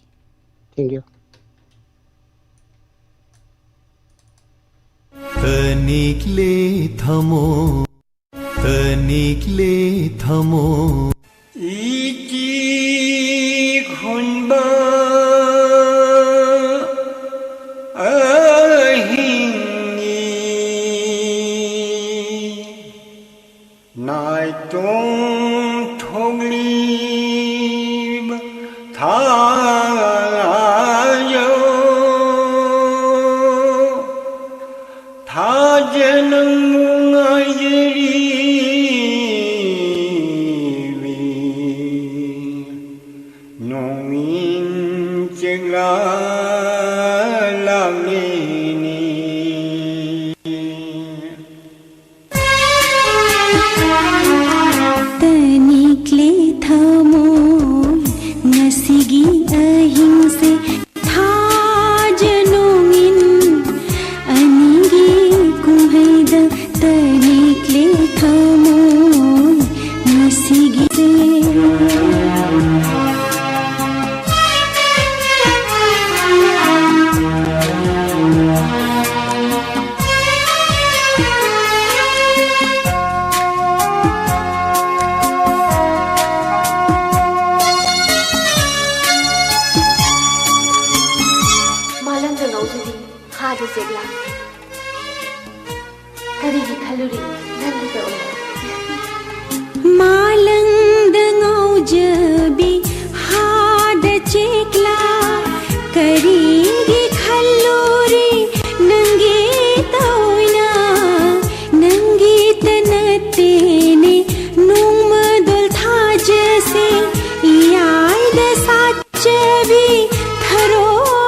Thank you. तनिकले थमो, तनिकले थमो। इकी खुनबा अहिंगी। ꯅꯥꯏꯇꯣꯝ ꯊꯣꯛꯂꯤꯕ ꯊꯥꯖ ꯊꯥꯖ ꯅꯪꯕꯨ ꯉꯥꯏꯖꯔꯤꯕꯤ ꯅꯣꯡꯏꯟ ꯆꯦꯛꯂꯥ ꯂꯥꯛꯂꯤꯅꯤ꯫ ꯇꯅꯤꯛꯂꯦ ꯊꯃꯣꯏ ꯉꯁꯤꯒꯤ ꯑꯍꯤꯡꯁꯦ ꯊꯥꯖꯅꯣꯡꯏꯟ ꯑꯅꯤꯒꯤ ꯀꯨꯝꯍꯩꯗ ꯇꯅꯤꯛꯂꯦ ꯊꯃꯣꯏ ꯉꯁꯤꯒꯤꯁꯦ꯫ ꯃꯥꯂꯪꯗ ꯉꯥꯎꯖꯕꯤ ꯍꯥꯗ ꯆꯦꯛꯂꯥ ꯀꯔꯤꯒꯤ ꯈꯜꯂꯨꯔꯤ ꯅꯪꯒꯤꯗ ꯑꯣꯏꯅ꯫ ꯃꯥꯂꯪꯗ ꯉꯥꯎꯖꯕꯤ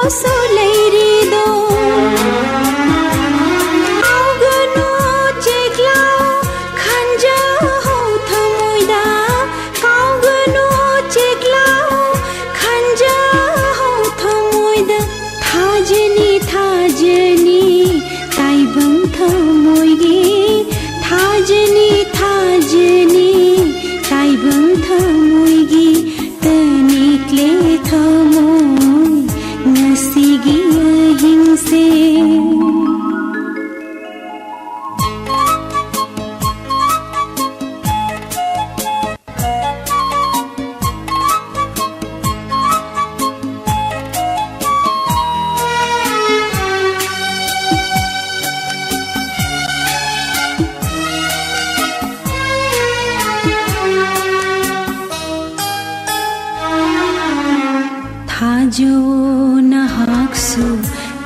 ꯁꯨ ꯂꯩꯔꯤꯗꯣ꯫ ꯀꯥꯎꯒꯅꯨ ꯆꯦꯛꯂꯥꯎ ꯈꯟꯖꯍꯧ ꯊꯃꯣꯏꯗ꯫ ꯀꯥꯎꯒꯅꯨ ꯆꯦꯛꯂꯥꯎ ꯈꯟꯖꯍꯧ ꯊꯃꯣꯏꯗ꯫ ꯊꯥꯖꯅꯤ, ꯊꯥꯖꯅꯤ ꯇꯥꯏꯕꯪ ꯊꯃꯣꯏꯒꯤ꯫ ꯊꯥꯖꯅꯤ, ꯊꯥꯖꯅꯤ ꯇꯥꯏꯕꯪ ꯊꯃꯣꯏꯒꯤ꯫ ꯇꯅꯤꯛꯂꯦ ꯊꯃꯣꯏ ꯉꯁꯤꯒꯤ ꯑꯍꯤꯡꯁꯦ꯫ ꯊꯥꯖꯧ ꯅꯍꯥꯛꯁꯨ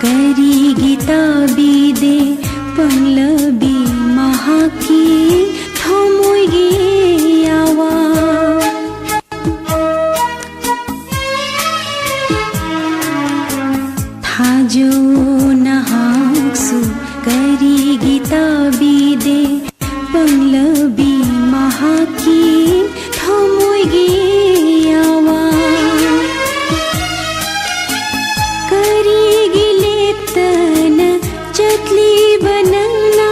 ꯀꯔꯤꯒꯤ ꯇꯥꯕꯤꯗꯦ ꯄꯪꯂꯕꯤ ꯃꯍꯥꯛꯀꯤ ꯊꯃꯣꯏꯒꯤ ꯑꯋꯥ? ꯊꯥꯖꯧ ꯅꯍꯥꯛꯁꯨ ꯀꯔꯤꯒꯤ ꯇꯥꯕꯤꯗꯦ ꯄꯪꯂꯕꯤ ꯃꯍꯥꯛꯀꯤ ꯊꯃꯣꯏꯒꯤ ꯑꯋꯥ? ꯀꯔꯤꯒꯤ ꯂꯦꯞꯇꯅ ꯆꯠꯂꯤꯕ ꯅꯪꯅ?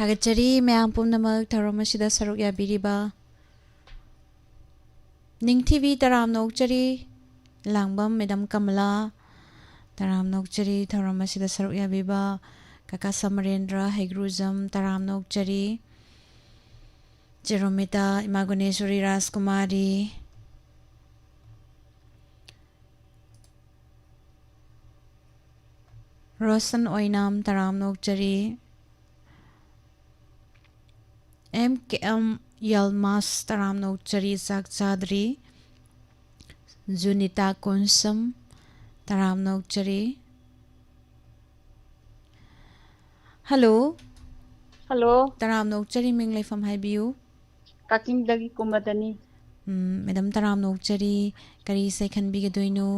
ꯊꯥꯒꯠꯆꯔꯤ ꯃꯌꯥꯝ ꯄꯨꯝꯅꯃꯛ ꯊꯧꯔꯝ ꯑꯁꯤꯗ ꯁꯔꯨꯛ ꯌꯥꯕꯤꯔꯤꯕ꯫ ꯅꯤꯡꯊꯤꯕꯤ ꯇꯔꯥꯝꯅ ꯑꯣꯛꯆꯔꯤ꯫ ꯂꯥꯡꯕꯝ ꯃꯦꯗꯥꯝ ꯀꯃꯂꯥ ꯇꯔꯥꯝꯅ ꯑꯣꯛꯆꯔꯤ꯫ ꯊꯧꯔꯝ ꯑꯁꯤꯗ ꯁꯔꯨꯛ ꯌꯥꯕꯤꯕ ꯀꯀꯥ ꯁꯃꯔꯦꯟꯗ꯭ꯔ ꯍꯩꯒ꯭ꯔꯨꯖꯝ ꯇꯔꯥꯝꯅ ꯑꯣꯛꯆꯔꯤ꯫ ꯆꯦꯔꯣꯃꯤꯇꯥ ꯏꯃꯥ ꯒꯨꯅꯦꯁꯣꯔꯤ ꯔꯥꯖꯀꯨꯃꯥꯔꯤ꯫ ꯔꯣꯁꯟ ꯑꯣꯏꯅꯥꯝ ꯇꯔꯥꯝꯅ ꯑꯣꯛꯆꯔꯤ꯫ ꯑꯦꯝ ꯀꯦ ꯑꯦꯝ ꯌꯜꯃꯥꯁ ꯇꯔꯥꯝꯅ ꯑꯣꯛꯆꯔꯤ, ꯆꯥꯛ ꯆꯥꯗ꯭ꯔꯤ꯫ ꯖꯨꯅꯤꯇꯥ ꯀꯣꯟꯁꯝ ꯇꯔꯥꯝꯅ ꯑꯣꯛꯆꯔꯤ꯫ ꯍꯜꯂꯣ꯫ ꯍꯜꯂꯣ꯫ ꯇꯔꯥꯝꯅ ꯑꯣꯛꯆꯔꯤ, ꯃꯤꯡ ꯂꯩꯐꯝ ꯍꯥꯏꯕꯤꯌꯨ꯫ ꯀꯛꯆꯤꯡꯗꯒꯤ ꯀꯨꯃꯗꯅꯤ꯫ ꯎꯝ, ꯃꯦꯗꯥꯝ ꯇꯔꯥꯝꯅ ꯑꯣꯛꯆꯔꯤ, ꯀꯔꯤ ꯏꯁꯩ ꯈꯟꯕꯤꯒꯗꯣꯏꯅꯣ?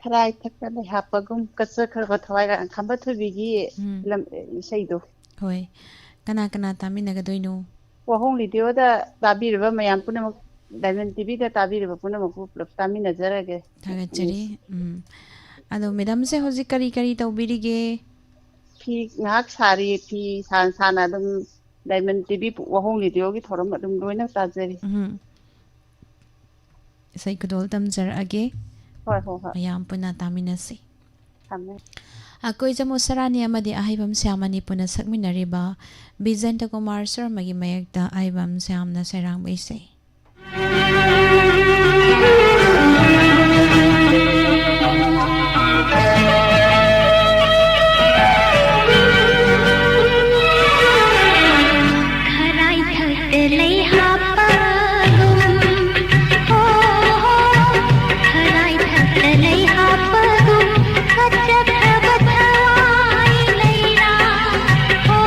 ꯈꯔꯥꯏ ꯊꯛꯇ ꯂꯩ ꯍꯥꯞꯄꯒꯨꯝ ꯀꯆꯈ꯭ꯔꯕ ꯊꯋꯥꯏ ꯀꯥꯏꯅ ꯈꯝꯕ ꯊꯣꯏꯕꯤꯒꯤ ꯎꯝ꯫ ꯐꯤꯂꯝ, ꯑꯦ, ꯏꯁꯩꯗꯣ꯫ ꯍꯣꯏ꯫ ꯀꯅꯥ ꯀꯅꯥ ꯇꯥꯃꯤꯟꯅꯒꯗꯣꯏꯅꯣ? ꯋꯥꯍꯣꯡ ꯔꯦꯗꯤꯑꯣꯗ ꯇꯥꯕꯤꯔꯤꯕ ꯃꯌꯥꯝ ꯄꯨꯝꯅꯃꯛ, ꯗꯥꯏꯃꯟ ꯇꯤꯚꯤꯗ ꯇꯥꯕꯤꯔꯤꯕ ꯄꯨꯝꯅꯃꯛꯄꯨ ꯄꯨꯂꯞ ꯇꯥꯃꯤꯟꯅꯖꯔꯒꯦ꯫ ꯊꯥꯒꯠꯆꯔꯤ꯫ ꯎꯝ꯫ ꯑꯗꯣ ꯃꯦꯗꯥꯝꯁꯦ ꯍꯧꯖꯤꯛ ꯀꯔꯤ ꯀꯔꯤ ꯇꯧꯕꯤꯔꯤꯒꯦ? ꯐꯤ ꯉꯥꯏꯍꯥꯛ ꯁꯥꯔꯤ, ꯐꯤ ꯁꯥ ꯁꯥꯅ ꯑꯗꯨꯝ ꯗꯥꯏꯃꯟ ꯇꯤꯚꯤ ꯋꯥꯍꯣꯡ ꯔꯦꯗꯤꯑꯣꯒꯤ ꯊꯧꯔꯝ ꯑꯗꯨꯝ ꯂꯣꯏꯅ ꯇꯥꯖꯔꯤ꯫ ꯎꯝ꯫ ꯏꯁꯩ ꯈꯨꯗꯣꯜ ꯇꯝꯖꯔꯛꯑꯒꯦ꯫ ꯍꯣꯏ, ꯍꯣꯏ, ꯍꯣꯏ꯫ ꯃꯌꯥꯝ ꯄꯨꯟꯅ ꯇꯥꯃꯤꯟꯅꯁꯤ꯫ ꯊꯝꯃꯦ꯫ ꯑꯀꯣꯏꯖꯝ ꯎꯁꯔꯥꯅꯤ ꯑꯃꯗꯤ ꯑꯍꯩꯕꯝ ꯁ꯭ꯌꯥꯃꯅꯤ ꯄꯨꯟꯅ ꯁꯛꯃꯤꯟꯅꯔꯤꯕ ꯕꯤꯖꯦꯟꯗ꯭ꯔ ꯀꯨꯃꯥꯔ ꯁꯔꯃꯒꯤ ꯃꯌꯦꯛꯇ ꯑꯍꯩꯕꯝ ꯁ꯭ꯌꯥꯝꯅ ꯁꯩꯔꯥꯡꯕ ꯏꯁꯩ꯫ ꯈꯔꯥꯏ ꯊꯛꯇ ꯂꯩ ꯍꯥꯞꯄꯒꯨꯝ, ꯍꯣ, ꯍꯣ, ꯈꯔꯥꯏ ꯊꯛꯇ ꯂꯩ ꯍꯥꯞꯄꯒꯨꯝ, ꯀꯠꯆꯈ꯭ꯔꯕ ꯊꯋꯥꯏ ꯂꯩꯔꯥ, ꯍꯣ,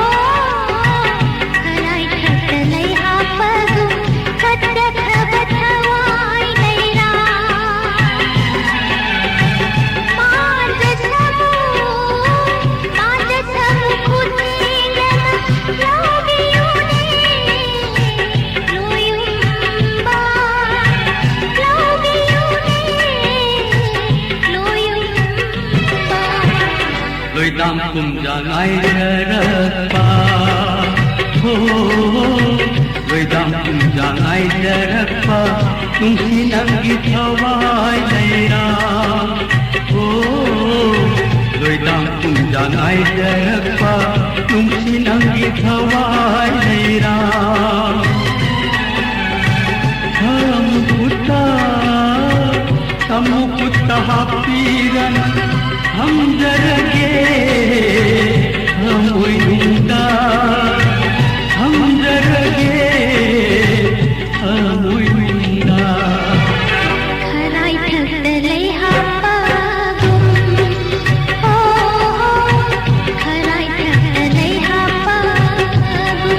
ꯈꯔꯥꯏ ꯊꯛꯇ ꯂꯩ ꯍꯥꯞꯄꯒꯨꯝ, ꯀꯠꯆꯈ꯭ꯔꯕ ꯊꯋꯥꯏ ꯂꯩꯔꯥ꯫ ꯄꯥꯟꯖ ꯁꯥꯃꯨ, ꯄꯥꯟꯖ ꯁꯥꯃꯨ ꯈꯨꯠꯊꯦꯡꯅꯅ ꯂꯧꯕꯤꯌꯨꯅꯦ, ꯂꯣꯌꯨꯝꯕ, ꯂꯧꯕꯤꯌꯨꯅꯦ, ꯂꯣꯌꯨꯝꯕ꯫ ꯂꯣꯏꯗꯥꯝ ꯄꯨꯝꯖꯥ ꯉꯥꯏꯖꯔꯛꯄ ꯂꯣꯏꯗꯥꯝ ꯄꯨꯡꯖꯥ ꯉꯥꯏꯖꯔꯛꯄ ꯅꯨꯡꯁꯤ ꯅꯪꯒꯤ ꯊꯋꯥꯏ ꯂꯩꯔꯥ꯫ ꯑꯣ, ꯂꯣꯏꯗꯥꯝ ꯄꯨꯡꯖꯥ ꯉꯥꯏꯖꯔꯛꯄ ꯅꯨꯡꯁꯤ ꯅꯪꯒꯤ ꯊꯋꯥꯏ ꯂꯩꯔꯥ꯫ ꯈꯔ ꯃꯈꯨꯠꯇ ꯇꯝꯃꯨ ꯈꯨꯠꯇ ꯍꯥꯞꯄꯤꯔꯅ ꯊꯝꯖꯔꯒꯦ ꯊꯃꯣꯏꯅꯨꯡꯗ, ꯊꯝꯖꯔꯒꯦ ꯊꯃꯣꯏꯅꯨꯡꯗ꯫ ꯈꯔꯥꯏꯊꯛꯇ ꯂꯩ ꯍꯥꯞꯄꯒꯨꯝ, ꯍꯣ, ꯍꯣ, ꯈꯔꯥꯏꯊꯛꯇ ꯂꯩ ꯍꯥꯞꯄꯒꯨꯝ꯫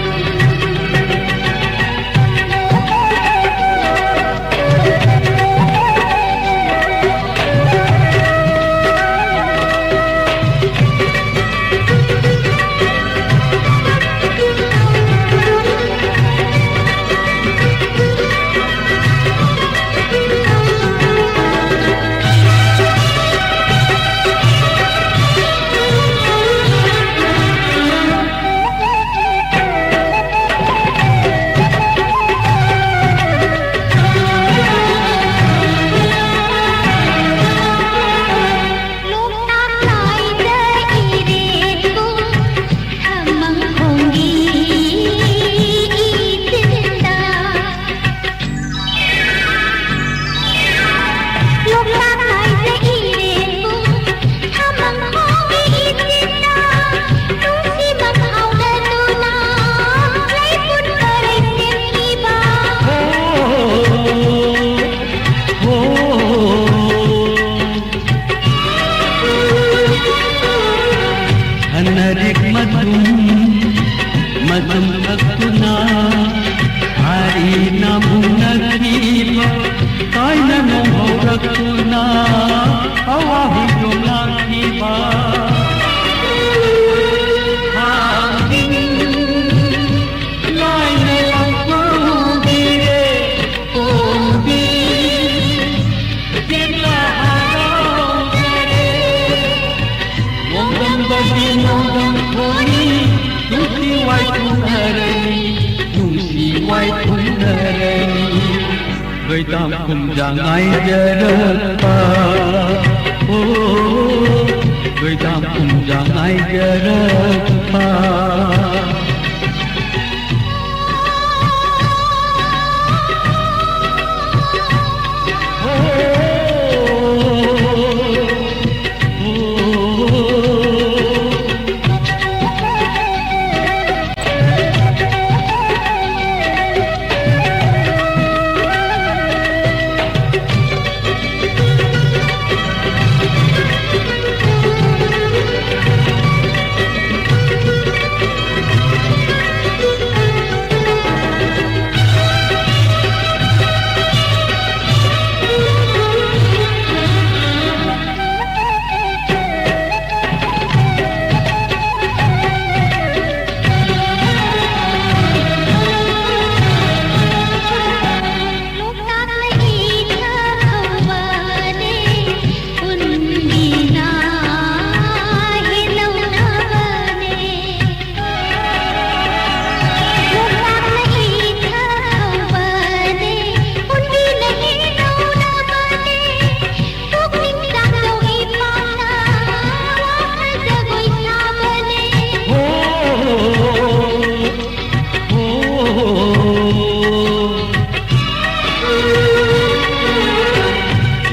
ꯍꯟꯅꯔꯤꯛ ꯃꯇꯨꯝ ꯃꯇꯨꯝ ꯊꯛꯇꯨꯅ ꯍꯥꯏꯅ ꯃꯨꯟꯅꯈꯤꯕ ꯀꯥꯏꯅ ꯅꯣꯡꯍꯧꯔꯛꯇꯨꯅ ꯑꯋꯥꯍꯨꯝ ꯌꯣꯝꯂꯛꯈꯤꯕ ꯊꯥꯡꯖꯤꯡ ꯂꯥꯏꯅ ꯂꯥꯡꯐꯧꯕꯤꯔꯦ꯫ ꯅꯣꯡꯗꯝꯗꯒꯤ ꯅꯣꯡꯗꯝ ꯊꯣꯛꯏ, ꯅꯨꯡꯁꯤ ꯋꯥꯏ ꯇꯨꯡꯍꯔ ꯋꯥꯏ ꯊꯨꯡꯅꯔꯅꯤ꯫ ꯂꯣꯏꯗꯥꯝ ꯀꯨꯝꯖꯥ ꯉꯥꯏꯖꯔꯛꯄ, ꯑꯣ, ꯂꯣꯏꯗꯥꯝ ꯀꯨꯝꯖꯥ ꯉꯥꯏꯖꯔꯛꯄ꯫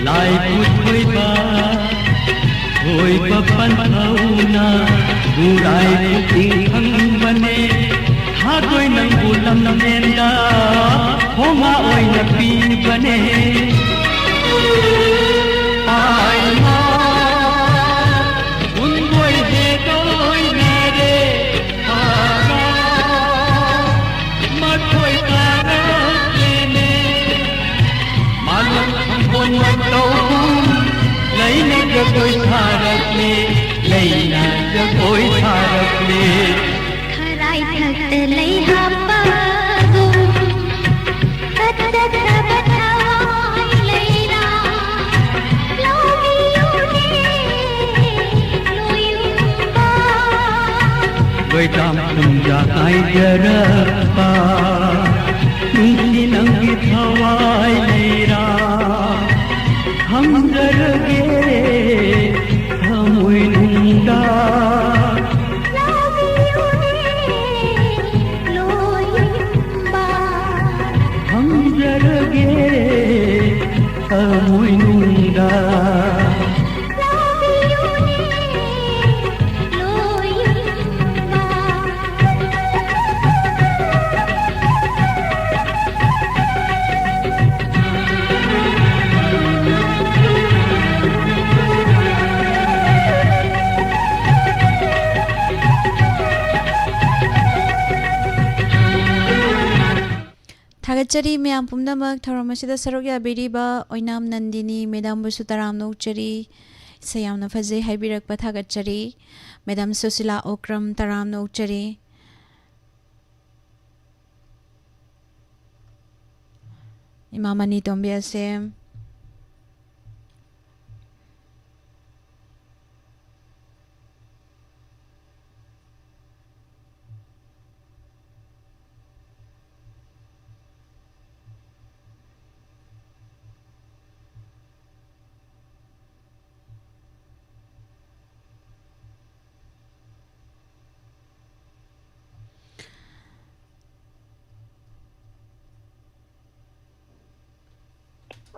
ꯂꯥꯏ ꯄꯨꯊꯣꯏꯕ, ꯊꯣꯏꯕ ꯄꯟꯊꯧꯅ ꯅꯨꯔꯥꯏ ꯄꯨꯛꯅꯤꯡ ꯈꯪꯕꯅꯦ꯫ ꯊꯥꯗꯣꯏ ꯅꯪꯕꯨ ꯂꯝꯂꯦꯟꯗ ꯍꯣꯃꯥ ꯑꯣꯏꯅ ꯄꯤꯕꯅꯦ꯫ ꯄꯥꯏꯃ ꯎꯟꯕꯣꯏ ꯍꯦꯗꯣꯏꯅꯔꯦ꯫ ꯊꯥꯔ ꯃꯊꯣꯏ ꯀꯥꯔꯛꯂꯦꯅꯦ꯫ ꯃꯥꯂꯪ ꯊꯝꯕꯣꯟ ꯃꯇꯧꯒꯨꯝ ꯂꯩꯅ ꯖꯒꯣꯏ ꯁꯥꯔꯛꯂꯦ, ꯂꯩꯅ ꯖꯒꯣꯏ ꯁꯥꯔꯛꯂꯦ꯫ ꯈꯔꯥꯏ ꯊꯛꯇ ꯂꯩ ꯍꯥꯞꯄꯒꯨꯝ ꯀꯠꯆꯗ꯭ꯔꯕ ꯊꯋꯥꯏ ꯂꯩꯅ ꯂꯧꯕꯤꯌꯨꯅꯦ ꯂꯣꯏꯌꯨꯝꯕ꯫ ꯂꯣꯏꯗꯥꯝ ꯄꯨꯡꯖꯥ ꯀꯥꯏꯖꯔꯛꯄ꯫ ꯍꯪꯖꯔꯒꯦ ꯊꯃꯣꯏꯅꯨꯡꯗ꯫ ꯍꯪꯖꯔꯒꯦ ꯊꯃꯣꯏꯅꯨꯡꯗ꯫ ꯊꯥꯒꯠꯆꯔꯤ ꯃꯌꯥꯝ ꯄꯨꯝꯅꯃꯛ ꯊꯧꯔꯝ ꯑꯁꯤꯗ ꯁꯔꯨꯛ ꯌꯥꯕꯤꯔꯤꯕ ꯑꯣꯏꯅꯥꯝ ꯅꯟꯗꯤꯅꯤ ꯃꯦꯗꯥꯝꯕꯨꯁꯨ ꯇꯔꯥꯝꯅ ꯑꯣꯛꯆꯔꯤ꯫ ꯏꯁꯩ ꯌꯥꯝꯅ ꯐꯖꯩ ꯍꯥꯏꯕꯤꯔꯛꯄ ꯊꯥꯒꯠꯆꯔꯤ꯫ ꯃꯦꯗꯥꯝ ꯁꯨꯁꯤꯂꯥ ꯑꯣꯀ꯭ꯔꯝ ꯇꯔꯥꯝꯅ ꯑꯣꯛꯆꯔꯤ꯫ ꯏꯃꯥ ꯃꯅꯤ ꯇꯣꯝꯕꯤ ꯑꯁꯦꯝ꯫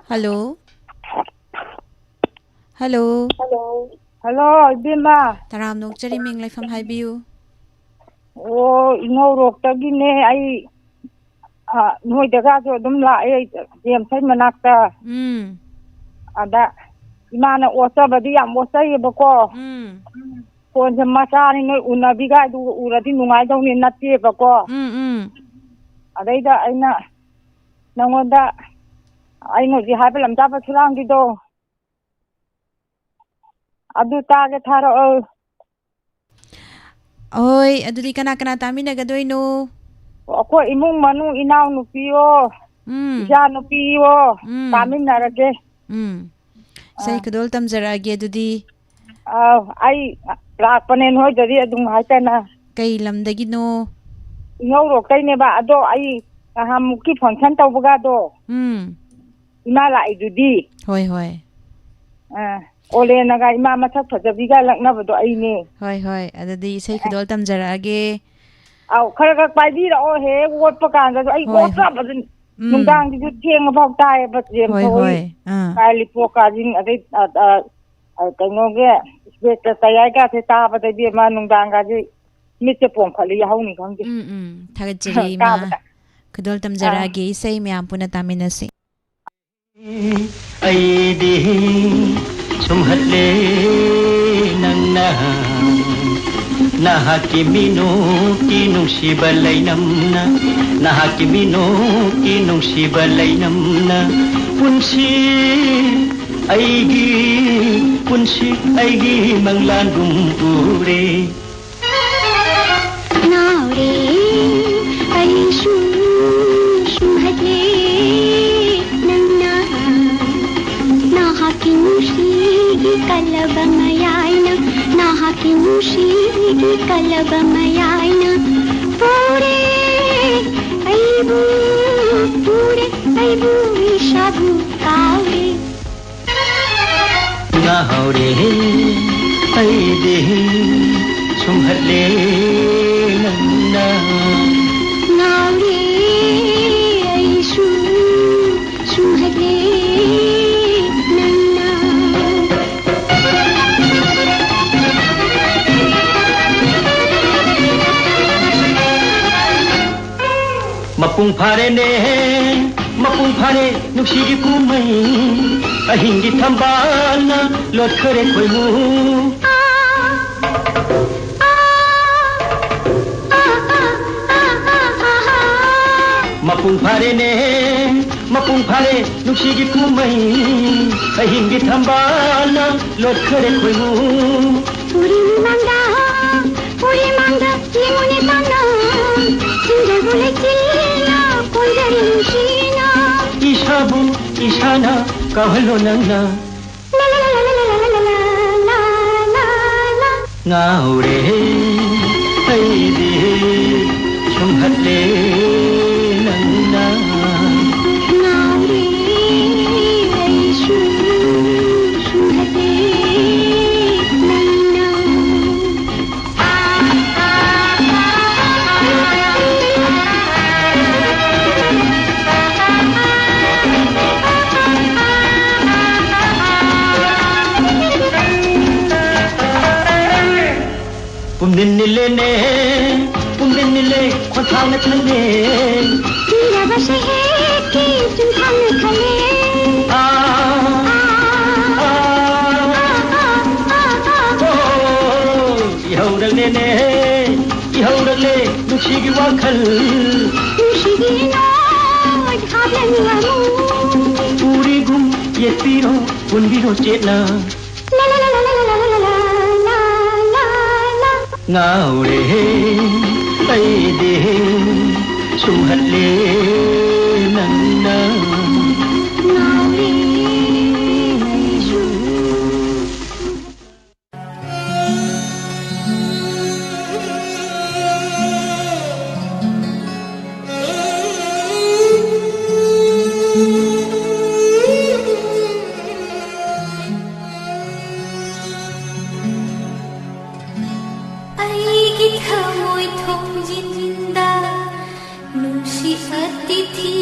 ꯍꯜꯂꯣ꯫ ꯍꯜꯂꯣ꯫ ꯍꯜꯂꯣ꯫ ꯍꯜꯂꯣ, ꯏꯕꯦꯝꯃ꯫ ꯇꯔꯥꯝꯅ ꯑꯣꯛꯆꯔꯤ, ꯃꯤꯡ ꯂꯩꯐꯝ ꯍꯥꯏꯕꯤꯌꯨ꯫ ꯑꯣ, ꯏꯉꯧꯔꯣꯛꯇꯒꯤꯅꯦ ꯑꯩ꯫ ꯑ, ꯅꯣꯏꯗꯒꯁꯨ ꯑꯗꯨꯝ ꯂꯥꯛꯑꯦ, ꯖꯦꯝꯁ ꯍꯣꯏ ꯃꯅꯥꯛꯇ꯫ ꯎꯝ꯫ ꯑꯗ ꯏꯃꯥꯅ ꯑꯣꯠꯆꯕꯗꯤ ꯌꯥꯝ ꯑꯣꯠꯆꯩꯌꯦꯕꯀꯣ꯫ ꯎꯝ꯫ ꯐꯣꯟꯁꯦ ꯃꯆꯥꯅꯤ, ꯅꯣꯏ ꯎꯅꯕꯤꯒꯥꯏꯗꯨ ꯎꯔꯗꯤ ꯅꯨꯡꯉꯥꯏꯗꯧꯅꯤ ꯅꯠꯇꯦꯕꯀꯣ꯫ ꯎꯝ, ꯎꯝ꯫ ꯑꯗꯩꯗ ꯑꯩꯅ ꯅꯪꯉꯣꯟꯗ, ꯑꯩꯅ ꯍꯧꯖꯤꯛ ꯍꯥꯏꯕ ꯂꯝꯇꯥ ꯄꯁꯨꯔꯥꯡꯒꯤꯗꯣ, ꯑꯗꯨ ꯇꯥꯒꯦ ꯊꯥꯔꯛꯑꯣ꯫ ꯍꯣꯏ, ꯑꯗꯨꯗꯤ ꯀꯅꯥ ꯀꯅꯥ ꯇꯥꯃꯤꯟꯅꯒꯗꯣꯏꯅꯣ? ꯑꯩꯈꯣꯏ ꯏꯃꯨꯡ ꯃꯅꯨꯡ, ꯏꯅꯥꯎꯅꯨꯄꯤꯌꯣ, ꯎꯝ꯫ ꯏꯆꯥꯅꯨꯄꯤꯌꯣ, ꯎꯝ꯫ ꯇꯥꯃꯤꯟꯅꯔꯒꯦ꯫ ꯎꯝ꯫ ꯏꯁꯩ ꯑꯥ꯫ ꯈꯨꯗꯣꯜ ꯇꯝꯖꯔꯛꯑꯒꯦ ꯑꯗꯨꯗꯤ꯫ ꯑꯥꯎ, ꯑꯩ ꯂꯥꯛꯄꯅꯦ ꯅꯣꯏꯗꯗꯤ ꯑꯗꯨꯝ ꯍꯥꯏꯇꯅ꯫ ꯀꯩ ꯂꯝꯗꯒꯤꯅꯣ? ꯏꯉꯧꯔꯣꯛꯇꯩꯅꯦꯕ, ꯑꯗꯣ ꯑꯩ ꯅꯍꯥꯟꯃꯨꯛꯀꯤ function ꯇꯧꯕꯒꯗꯣ, ꯎꯝ꯫ ꯏꯃꯥ ꯂꯥꯛꯏꯗꯨꯗꯤ꯫ ꯍꯣꯏ, ꯍꯣꯏ꯫ ꯑ, ꯑꯣꯂꯦꯅꯒ ꯏꯃꯥ ꯃꯁꯛ ꯐꯖꯕꯤꯒ ꯂꯛꯅꯕꯗꯣ ꯑꯩꯅꯦ꯫ ꯍꯣꯏ, ꯍꯣꯏ꯫ ꯑꯗꯨꯗꯤ ꯏꯁꯩ ꯈꯨꯗꯣꯜ ꯇꯝꯖꯔꯛꯑꯒꯦ꯫ ꯑꯧ, ꯈꯔ ꯈꯔ ꯄꯥꯏꯕꯤꯔꯛꯑꯣ, ꯍꯦꯛ ꯑꯣꯠꯄ ꯀꯥꯟꯗꯁꯨ꯫ ꯑꯩ ꯍꯣꯏ, ꯍꯣꯏ꯫ ꯑꯣꯠꯇ꯭ꯔꯕꯁꯨ ꯎꯝ꯫ ꯅꯨꯡꯗꯥꯡꯁꯤꯁꯨ ꯊꯦꯡꯉꯐꯥꯎ ꯇꯥꯏꯌꯦꯕ, ꯖꯦꯝ ꯍꯣꯏ, ꯊꯧꯏ꯫ ꯍꯣꯏ꯫ ꯑꯥ꯫ ꯀꯥꯏꯂꯤꯄꯣꯛ ꯀꯥꯁꯤꯡ, ꯑꯗꯩ, ꯑ, ꯑ, ꯑ, ꯀꯩꯅꯣꯒꯤ ꯏꯁꯄꯦꯛꯇ ꯇꯌꯥꯏꯒꯥꯁꯦ ꯇꯥꯕꯗ ꯏꯕꯦꯝꯃ ꯅꯨꯡꯗꯥꯡꯒꯥꯁꯦ ꯃꯤꯠꯁꯦ ꯄꯣꯝꯈꯠꯂꯤ, ꯌꯥꯍꯧꯅꯤ ꯈꯪꯗꯦ꯫ ꯎꯝ, ꯎꯝ꯫ ꯊꯥꯒꯠꯆꯔꯤ, ꯏꯃꯥ꯫ ꯇꯥꯕꯗ꯫ ꯈꯨꯗꯣꯜ ꯑꯥ꯫ ꯇꯝꯖꯔꯛꯑꯒꯦ, ꯏꯁꯩ ꯃꯌꯥꯝ ꯄꯨꯟꯅ ꯇꯥꯃꯤꯟꯅꯁꯤ꯫ ꯑꯩꯗꯤ ꯁꯨꯝꯍꯠꯂꯦ ꯅꯪꯅ ꯅꯍꯥꯛꯀꯤ ꯃꯤꯅꯣꯛꯀꯤ ꯅꯨꯡꯁꯤꯕ ꯂꯩꯅꯝꯅ, ꯅꯍꯥꯛꯀꯤ ꯃꯤꯅꯣꯛꯀꯤ ꯅꯨꯡꯁꯤꯕ ꯂꯩꯅꯝꯅ ꯄꯨꯟꯁꯤ ꯑꯩꯒꯤ, ꯄꯨꯟꯁꯤ ꯑꯩꯒꯤ ꯃꯪꯂꯥꯟꯒꯨꯝ ꯎꯔꯦ꯫ ꯉꯥꯎꯔꯦ ꯑꯩꯁꯨ ꯁꯨꯝꯍꯠꯂꯦ ꯅꯪꯅ ꯅꯍꯥꯛꯀꯤ ꯅꯨꯡꯁꯤꯒꯤ ꯀꯜꯂꯕ ꯃꯌꯥꯏꯅ, ꯅꯍꯥꯛꯀꯤ ꯅꯨꯡꯁꯤꯒꯤ ꯀꯜꯂꯕ ꯃꯌꯥꯏꯅ ꯄꯨꯔꯦ ꯑꯩꯕꯨ, ꯄꯨꯔꯦ ꯑꯩꯕꯨ ꯏꯁꯥꯕꯨ ꯀꯥꯎꯔꯦ꯫ ꯉꯥꯎꯔꯦ ꯑꯩꯗꯤ ꯁꯨꯝꯍꯠꯂꯦ ꯅꯪꯅ꯫ ꯉꯥꯎꯔꯦ ꯑꯩꯁꯨ ꯁꯨꯝꯍꯠꯂꯦ ꯅꯪꯅ꯫ ꯃꯄꯨꯡ ꯐꯥꯔꯦꯅꯦ, ꯃꯄꯨꯡ ꯐꯥꯔꯦ ꯅꯨꯡꯁꯤꯒꯤ ꯀꯨꯝꯍꯩ꯫ ꯑꯍꯤꯡꯒꯤ ꯊꯝꯕꯥꯜꯅ ꯂꯣꯠꯈꯔꯦ ꯈꯣꯏꯃꯨ꯫ ꯃꯄꯨꯡ ꯐꯥꯔꯦꯅꯦ, ꯃꯄꯨꯡ ꯐꯥꯔꯦ ꯅꯨꯡꯁꯤꯒꯤ ꯀꯨꯝꯍꯩ꯫ ꯑꯍꯤꯡꯒꯤ ꯊꯝꯕꯥꯜꯅ ꯂꯣꯠꯈꯔꯦ ꯈꯣꯏꯃꯨ꯫ ꯎꯔꯤ ꯃꯥꯡꯗ, ꯎꯔꯤ ꯃꯥꯡꯗ ꯌꯦꯡꯉꯨꯅꯦ ꯇꯥꯅ, ꯁꯤꯡꯖꯕꯨ ꯂꯩꯆꯤꯜꯅ ꯀꯣꯟꯖꯔꯤ ꯅꯨꯡꯁꯤꯅ꯫ ꯏꯁꯥꯕꯨ ꯏꯁꯥꯅ ꯀꯥꯎꯍꯜꯂꯣ ꯅꯪꯅ꯫ ꯉꯥꯎꯔꯦ ꯑꯩꯗꯤ ꯁꯨꯝꯍꯠꯂꯦ ꯅꯪꯅ꯫ ꯉꯥꯎꯔꯦ ꯄꯨꯝꯅꯤꯟ ꯅꯤꯜꯂꯦꯅꯦ, ꯄꯨꯝꯅꯤꯟ ꯅꯤꯜꯂꯦ, ꯈꯣꯟꯊꯥꯡꯅ ꯊꯜꯂꯦ꯫ ꯊꯤꯔꯕ ꯁꯩꯍꯦꯛꯀꯤ ꯆꯨꯝꯊꯥꯡꯅ ꯊꯜꯂꯦ꯫ ꯑꯥ, ꯑꯥ, ꯑꯥ, ꯑꯥ, ꯑꯥ, ꯑꯥ, ꯑꯥ꯫ ꯑꯣ, ꯏꯍꯧꯔꯛꯂꯦꯅꯦ, ꯏꯍꯧꯔꯛꯂꯦ, ꯅꯨꯡꯁꯤꯒꯤ ꯋꯥꯈꯜ꯫ ꯅꯨꯡꯁꯤꯒꯤ ꯏꯅꯣꯠ ꯍꯥꯞꯂꯅꯨ ꯑꯃꯨꯛ꯫ ꯎꯔꯤꯒꯨꯝ ꯌꯦꯠꯄꯤꯔꯣ, ꯄꯨꯟꯕꯤꯔꯣ ꯆꯦꯠꯅ꯫ ꯉꯥꯎꯔꯦꯍꯦ ꯑꯩꯗꯤ ꯁꯨꯝꯍꯠꯂꯦ ꯅꯪꯅ꯫ ꯉꯥꯎꯔꯦ ꯑꯩꯁꯨ꯫ ꯑꯩꯒꯤ ꯊꯃꯣꯏ ꯊꯣꯡꯖꯤꯟꯗ ꯅꯨꯡꯁꯤ ꯑꯇꯤꯊꯤ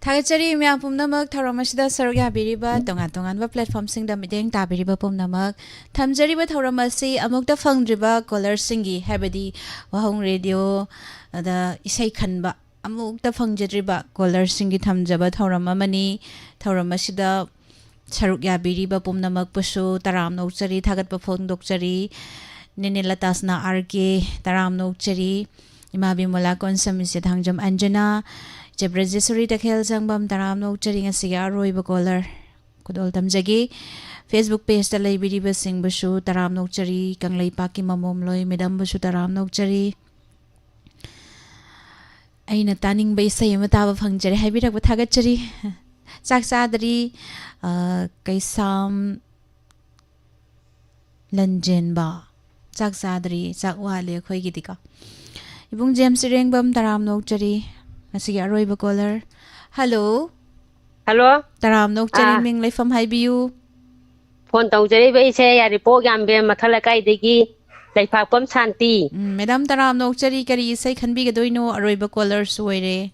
ꯊꯥꯒꯠꯆꯔꯤ ꯃꯌꯥꯝ ꯄꯨꯝꯅꯃꯛ, ꯊꯧꯔꯝ ꯑꯁꯤꯗ ꯁꯔꯨꯛ ꯌꯥꯕꯤꯔꯤꯕ, ꯇꯣꯉꯥꯟ ꯇꯣꯉꯥꯟꯕ platformꯁꯤꯡꯗ ꯃꯤꯠꯌꯦꯡ ꯇꯥꯕꯤꯔꯤꯕ ꯄꯨꯝꯅꯃꯛ꯫ ꯊꯝꯖꯔꯤꯕ ꯊꯧꯔꯝ ꯑꯁꯤ ꯑꯃꯨꯛꯇ ꯐꯪꯗ꯭ꯔꯤꯕ callerꯁꯤꯡꯒꯤ, ꯍꯥꯏꯕꯗꯤ ꯋꯥꯍꯣꯡ ꯔꯦꯗꯤꯑꯣꯗ ꯏꯁꯩ ꯈꯟꯕ ꯑꯃꯨꯛꯇ ꯐꯪꯖꯗ꯭ꯔꯤꯕ callerꯁꯤꯡꯒꯤ ꯊꯝꯖꯕ ꯊꯧꯔꯝ ꯑꯃꯅꯤ꯫ ꯊꯧꯔꯝ ꯑꯁꯤꯗ ꯁꯔꯨꯛ ꯌꯥꯕꯤꯔꯤꯕ ꯄꯨꯝꯅꯃꯛꯄꯨꯁꯨ ꯇꯔꯥꯝꯅ ꯑꯣꯛꯆꯔꯤ, ꯊꯥꯒꯠꯄ ꯐꯣꯡꯗꯣꯛꯆꯔꯤ꯫ ꯅꯦꯅꯦ ꯂꯇꯥꯁꯅꯥ ꯑꯥꯔ ꯀꯦ, ꯇꯔꯥꯝꯅ ꯑꯣꯛꯆꯔꯤ꯫ ꯏꯃꯥ ꯕꯤꯃꯣꯂꯥ ꯀꯣꯟꯁꯝ, ꯏꯆꯦ ꯊꯥꯡꯖꯝ ꯑꯟꯖꯅꯥ, ꯏꯆꯦ ꯕ꯭ꯔꯖꯦꯁꯣꯔꯤ ꯇꯈꯦꯜ ꯁꯪꯕꯝ, ꯇꯔꯥꯝꯅ ꯑꯣꯛꯆꯔꯤ꯫ ꯉꯁꯤꯒꯤ ꯑꯔꯣꯏꯕ caller ꯈꯨꯗꯣꯜ ꯇꯝꯖꯒꯦ꯫ Facebook pageꯇ ꯂꯩꯕꯤꯔꯤꯕꯁꯤꯡꯕꯨꯁꯨ ꯇꯔꯥꯝꯅ ꯑꯣꯛꯆꯔꯤ꯫ ꯀꯪꯂꯩꯄꯥꯛꯀꯤ ꯃꯃꯣꯝꯂꯣꯏ ꯃꯦꯗꯥꯝꯕꯨꯁꯨ ꯇꯔꯥꯝꯅ ꯑꯣꯛꯆꯔꯤ꯫ ꯑꯩꯅ ꯇꯥꯅꯤꯡꯕ ꯏꯁꯩ ꯑꯃ ꯇꯥꯕ ꯐꯪꯖꯔꯦ ꯍꯥꯏꯕꯤꯔꯛꯄ ꯊꯥꯒꯠꯆꯔꯤ꯫ ꯆꯥꯛ ꯆꯥꯗ꯭ꯔꯤ, ꯑ, ꯀꯩꯁꯥꯝ ꯂꯟꯖꯦꯟꯕ꯫ ꯆꯥꯛ ꯆꯥꯗ꯭ꯔꯤ, ꯆꯥꯛ ꯋꯥꯠꯂꯤ ꯑꯩꯈꯣꯏꯒꯤꯗꯤꯀꯣ꯫ ꯏꯕꯨꯡ ꯖꯦꯝꯁ ꯏꯔꯦꯡꯕꯝ, ꯇꯔꯥꯝꯅ ꯑꯣꯛꯆꯔꯤ꯫ ꯉꯁꯤꯒꯤ ꯑꯔꯣꯏꯕ caller꯫ Hello꯫ Hello꯫ ꯇꯔꯥꯝꯅ ꯑꯣꯛꯆꯔꯤ, ꯑꯥ꯫ ꯃꯤꯡ ꯂꯩꯐꯝ ꯍꯥꯏꯕꯤꯌꯨ꯫ Phone ꯇꯧꯖꯔꯛꯏꯕ ꯑꯩꯁꯦ ꯌꯥꯏꯔꯤꯄꯣꯛ ꯌꯥꯝꯕꯦꯝ ꯃꯈꯥ ꯂꯩꯀꯥꯏꯗꯒꯤ ꯂꯩꯐꯥꯛꯄꯝ ꯁꯥꯟꯇꯤ꯫ ꯎꯝ, ꯃꯦꯗꯥꯝ, ꯇꯔꯥꯝꯅ ꯑꯣꯛꯆꯔꯤ, ꯀꯔꯤ ꯏꯁꯩ ꯈꯟꯕꯤꯒꯗꯣꯏꯅꯣ? ꯑꯔꯣꯏꯕ callerꯁꯨ ꯑꯣꯏꯔꯦ꯫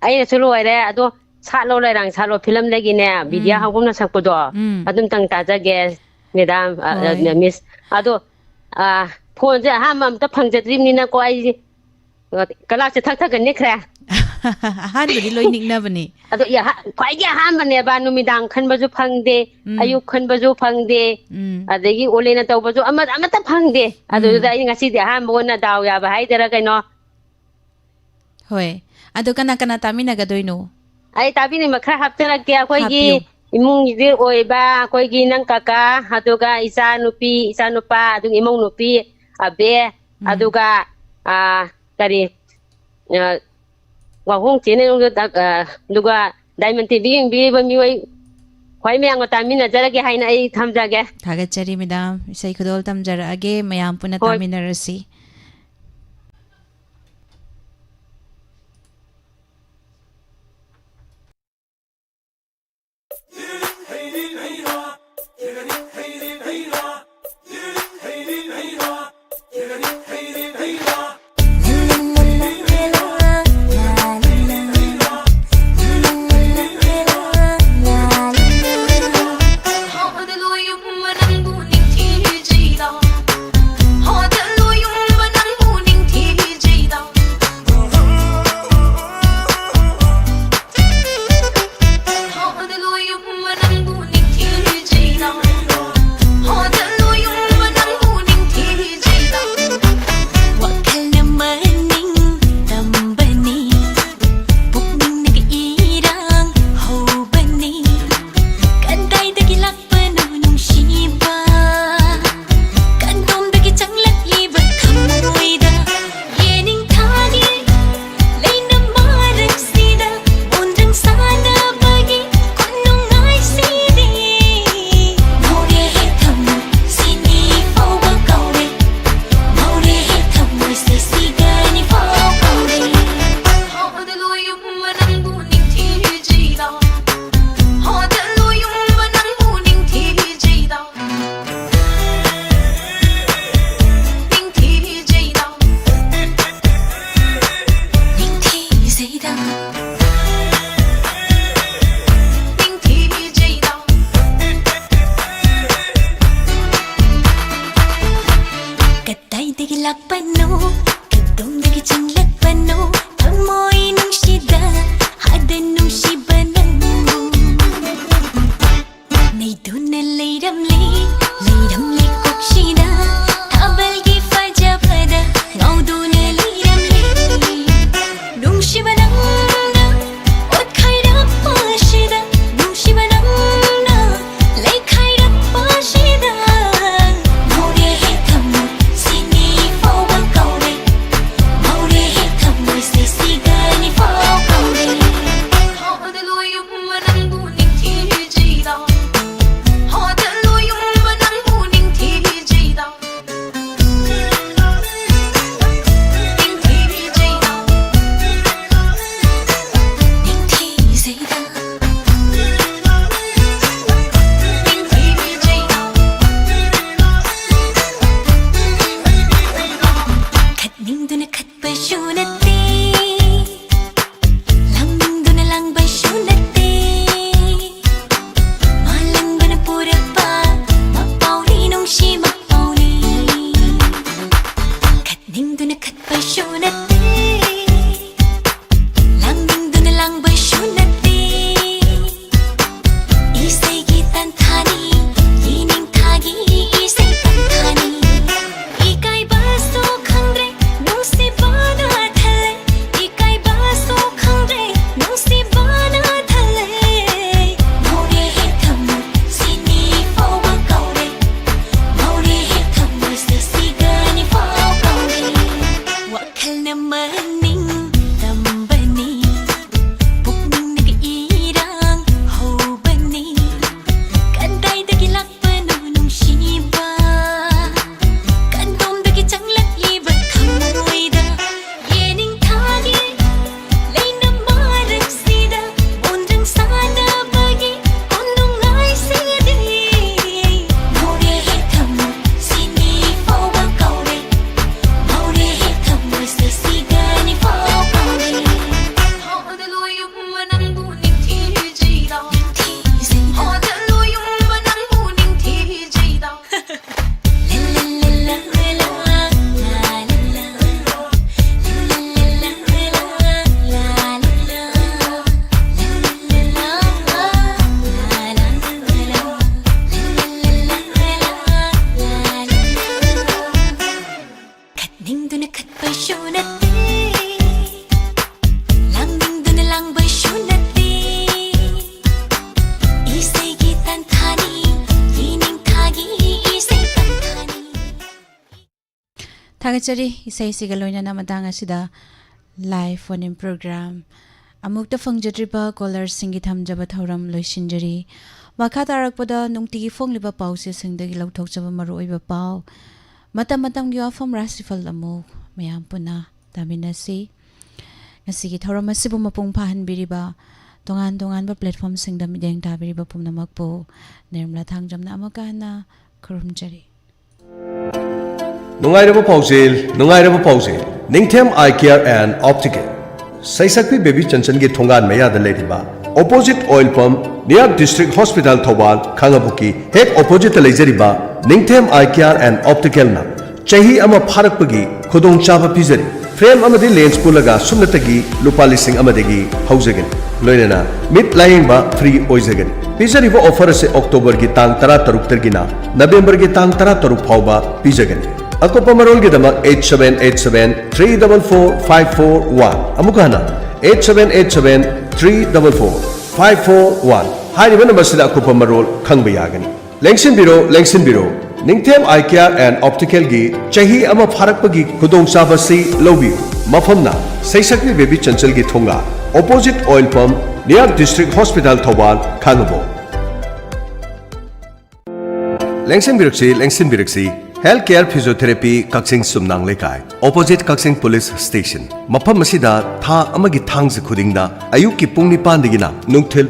ꯑꯩꯅꯁꯨ ꯂꯣꯏꯔꯦ, ꯑꯗꯣ ꯁꯥꯠꯂꯣ ꯂꯩꯔꯥꯡ ꯁꯥꯠꯂꯣ filmꯗꯒꯤꯅꯦ, ꯕꯤꯗ꯭ꯌꯥ ꯎꯝ꯫ ꯍꯥꯎꯕꯝꯅ ꯁꯛꯄꯗꯣ, ꯎꯝ꯫ ꯑꯗꯨꯝꯇꯪ ꯇꯥꯖꯒꯦ, ꯃꯦꯗꯥꯝ, ꯑ, ꯑ, ꯍꯣꯏ꯫ Miss꯫ ꯑꯗꯣ, ꯑ, phoneꯁꯦ ꯑꯍꯥꯟꯕ ꯑꯝꯇ ꯐꯪꯖꯗ꯭ꯔꯤꯕꯅꯤꯅꯀꯣ, ꯑꯩꯁꯦ ꯀꯂꯥꯛꯁꯦ ꯊꯛ ꯊꯛꯀ ꯅꯤꯛꯈ꯭ꯔꯦ꯫ ꯑꯍꯥꯟꯕꯗꯤ ꯂꯣꯏ ꯅꯤꯛꯅꯕꯅꯤ꯫ ꯑꯗꯣ ꯏꯍꯥ-, ꯈ꯭ꯋꯥꯏꯗꯒꯤ ꯑꯍꯥꯟꯕꯅꯦꯕ, ꯅꯨꯃꯤꯗꯥꯡ ꯈꯟꯕꯁꯨ ꯐꯪꯗꯦ, ꯎꯝ꯫ ꯑꯌꯨꯛ ꯈꯟꯕꯁꯨ ꯐꯪꯗꯦ, ꯎꯝ꯫ ꯑꯗꯒꯤ ꯑꯣꯂꯦꯅ ꯇꯧꯕꯁꯨ ꯑꯃ-, ꯑꯃꯠꯇ ꯐꯪꯗꯦ꯫ ꯎꯝ꯫ ꯑꯗꯨꯗꯨꯗ ꯑꯩ ꯉꯁꯤꯗꯤ ꯑꯍꯥꯟꯕ ꯑꯣꯏꯅ ꯗꯥꯎ ꯌꯥꯕ ꯍꯥꯏꯗꯣꯏꯔꯥ ꯀꯩꯅꯣ꯫ ꯍꯣꯏ꯫ ꯑꯗꯣ ꯀꯅꯥ ꯀꯅꯥ ꯇꯥꯃꯤꯟꯅꯒꯗꯣꯏꯅꯣ? ꯑꯩ ꯇꯥꯕꯤꯅꯤꯡꯕ ꯈꯔ ꯍꯥꯞꯆꯔꯛꯀꯦ꯫ ꯑꯩꯈꯣꯏꯒꯤ ꯍꯥꯞꯄꯤꯌꯨ꯫ ꯏꯃꯨꯡ ꯏꯗꯤꯜ ꯑꯣꯏꯕ ꯑꯩꯈꯣꯏꯒꯤ ꯅꯪ ꯀꯀꯥ, ꯑꯗꯨꯒ ꯏꯆꯥ ꯅꯨꯄꯤ, ꯏꯆꯥ ꯅꯨꯄꯥ, ꯑꯗꯨꯒ ꯏꯃꯧ ꯅꯨꯄꯤ ꯑꯕꯦ, ꯎꯝ꯫ ꯑꯗꯨꯒ, ꯑ, ꯀꯔꯤ, ꯑ, ꯋꯥꯍꯣꯡ ꯆꯦꯅꯦꯜꯗ, ꯑ, ꯑꯗꯨꯒ Diamond TV ꯌꯦꯡꯕꯤꯔꯤꯕ ꯃꯤꯑꯣꯏ ꯈ꯭ꯋꯥꯏ ꯃꯌꯥꯝꯒ ꯇꯥꯃꯤꯟꯅꯖꯔꯒꯦ ꯍꯥꯏꯅ ꯑꯩ ꯊꯝꯖꯒꯦ꯫ ꯊꯥꯒꯠꯆꯔꯤ ꯃꯦꯗꯥꯝ꯫ ꯏꯁꯩ ꯈꯨꯗꯣꯜ ꯇꯝꯖꯔꯛꯑꯒꯦ, ꯃꯌꯥꯝ ꯄꯨꯟꯅ ꯍꯣꯏ꯫ ꯇꯥꯃꯤꯟꯅꯔꯁꯤ꯫ ꯊꯥꯒꯠꯆꯔꯤ꯫ ꯏꯁꯩꯁꯤꯒ ꯂꯣꯏꯅꯅ ꯃꯇꯥꯡ ꯑꯁꯤꯗ live phone in program ꯑꯃꯨꯛꯇ ꯐꯪꯖꯗ꯭ꯔꯤꯕ callerꯁꯤꯡꯒꯤ ꯊꯝꯖꯕ ꯊꯧꯔꯝ ꯂꯣꯏꯁꯤꯟꯖꯔꯤ꯫ ꯃꯈꯥ ꯇꯥꯔꯛꯄꯗ ꯅꯨꯡꯇꯤꯒꯤ ꯐꯣꯡꯂꯤꯕ ꯄꯥꯎꯆꯦꯁꯤꯡꯗꯒꯤ ꯂꯧꯊꯣꯛꯆꯕ ꯃꯔꯨꯑꯣꯏꯕ ꯄꯥꯎ, ꯃꯇꯝ ꯃꯇꯝꯒꯤ ꯋꯥꯐꯝ ꯔꯥꯁꯤꯐꯜ ꯑꯃꯨꯛ ꯃꯌꯥꯝ ꯄꯨꯟꯅ ꯇꯥꯃꯤꯟꯅꯁꯤ꯫ ꯉꯁꯤꯒꯤ ꯊꯧꯔꯝ ꯑꯁꯤꯕꯨ ꯃꯄꯨꯡ ꯐꯥꯍꯟꯕꯤꯔꯤꯕ, ꯇꯣꯉꯥꯟ ꯇꯣꯉꯥꯟꯕ platformꯁꯤꯡꯗ ꯃꯤꯠꯌꯦꯡ ꯇꯥꯕꯤꯔꯤꯕ ꯄꯨꯝꯅꯃꯛꯄꯨ ꯅꯤꯔꯃꯂꯥ ꯊꯥꯡꯖꯝꯅ ꯑꯃꯨꯛꯀ ꯍꯟꯅ ꯈꯨꯔꯨꯝꯖꯔꯤ꯫ ꯅꯨꯡꯉꯥꯏꯔꯕ ꯄꯥꯎꯖꯦꯜ, ꯅꯨꯡꯉꯥꯏꯔꯕ ꯄꯥꯎꯖꯦꯜ꯫ Ningthem Eye Care and Optical, ꯁꯩꯁꯛꯄꯤ ꯕꯦꯕꯤ ꯆꯟꯆꯟꯒꯤ ꯊꯣꯡꯒꯥꯟ ꯃꯌꯥꯗ ꯂꯩꯔꯤꯕ, opposite oil pump, near District Hospital Thoubal, ꯈꯥꯡꯉꯕꯣꯛꯀꯤ ꯍꯦꯛ oppositeꯇ ꯂꯩꯖꯔꯤꯕ ꯅꯤꯡꯊꯦꯝ Eye Care and Opticalꯅ ꯆꯍꯤ ꯑꯃ ꯐꯥꯔꯛꯄꯒꯤ ꯈꯨꯗꯣꯡꯆꯥꯕ ꯄꯤꯖꯔꯤ꯫ Frame ꯑꯃꯗꯤ lens ꯄꯨꯜꯂꯒ ꯁꯨꯞꯅꯇꯒꯤ ꯂꯨꯄꯥ ꯂꯤꯁꯤꯡ ꯑꯃꯗꯒꯤ ꯍꯧꯖꯒꯅꯤ꯫ ꯂꯣꯏꯅꯅ ꯃꯤꯠ ꯂꯥꯌꯦꯡꯕ free ꯑꯣꯏꯖꯒꯅꯤ꯫ ꯄꯤꯖꯔꯤꯕ offer ꯑꯁꯤ Octoberꯒꯤ ꯇꯥꯡ ꯇꯔꯥꯇꯔꯨꯛꯇꯒꯤꯅ Novemberꯒꯤ ꯇꯥꯡ ꯇꯔꯥꯇꯔꯨꯛ ꯐꯥꯎꯕ ꯄꯤꯖꯒꯅꯤ꯫ ꯑꯀꯨꯞꯄ ꯃꯔꯣꯜꯒꯤꯗꯃꯛ eight seven eight seven three double four five four one, ꯑꯃꯨꯛ ꯍꯟꯅ, eight seven eight seven three double four five four one ꯍꯥꯏꯔꯤꯕ numberꯁꯤꯗ ꯑꯀꯨꯞꯄ ꯃꯔꯣꯜ ꯈꯪꯕ ꯌꯥꯒꯅꯤ꯫ ꯂꯦꯡꯁꯤꯟꯕꯤꯔꯣ, ꯂꯦꯡꯁꯤꯟꯕꯤꯔꯣ, ꯅꯤꯡꯊꯦꯝ Eye Care and Opticalꯒꯤ ꯆꯍꯤ ꯑꯃ ꯐꯥꯔꯛꯄꯒꯤ ꯈꯨꯗꯣꯡꯆꯥꯕꯁꯤ ꯂꯧꯕꯤꯌꯨ꯫ ꯃꯐꯝꯅ ꯁꯩꯁꯛꯄꯤ ꯕꯦꯕꯤ ꯆꯟꯆꯜꯒꯤ ꯊꯣꯡꯒꯥ, opposite oil pump, near District Hospital Thoubal, Khangabok. ꯂꯦꯡꯁꯤꯟꯕꯤꯔꯛꯁꯤ, ꯂꯦꯡꯁꯤꯟꯕꯤꯔꯛꯁꯤ, Health Care Physiotherapy ꯀꯛꯆꯤꯡ ꯆꯨꯝꯅꯥꯡ ꯂꯩꯀꯥꯏ, opposite ꯀꯛꯆꯤꯡ Police Station꯫ ꯃꯐꯝ ꯑꯁꯤꯗ ꯊꯥ ꯑꯃꯒꯤ ꯊꯥꯡꯖ ꯈꯨꯗꯤꯡꯗ ꯑꯌꯨꯛꯀꯤ ꯄꯨꯡ ꯅꯤꯄꯥꯟꯗꯒꯤꯅ ꯅꯨꯡꯊꯤꯜ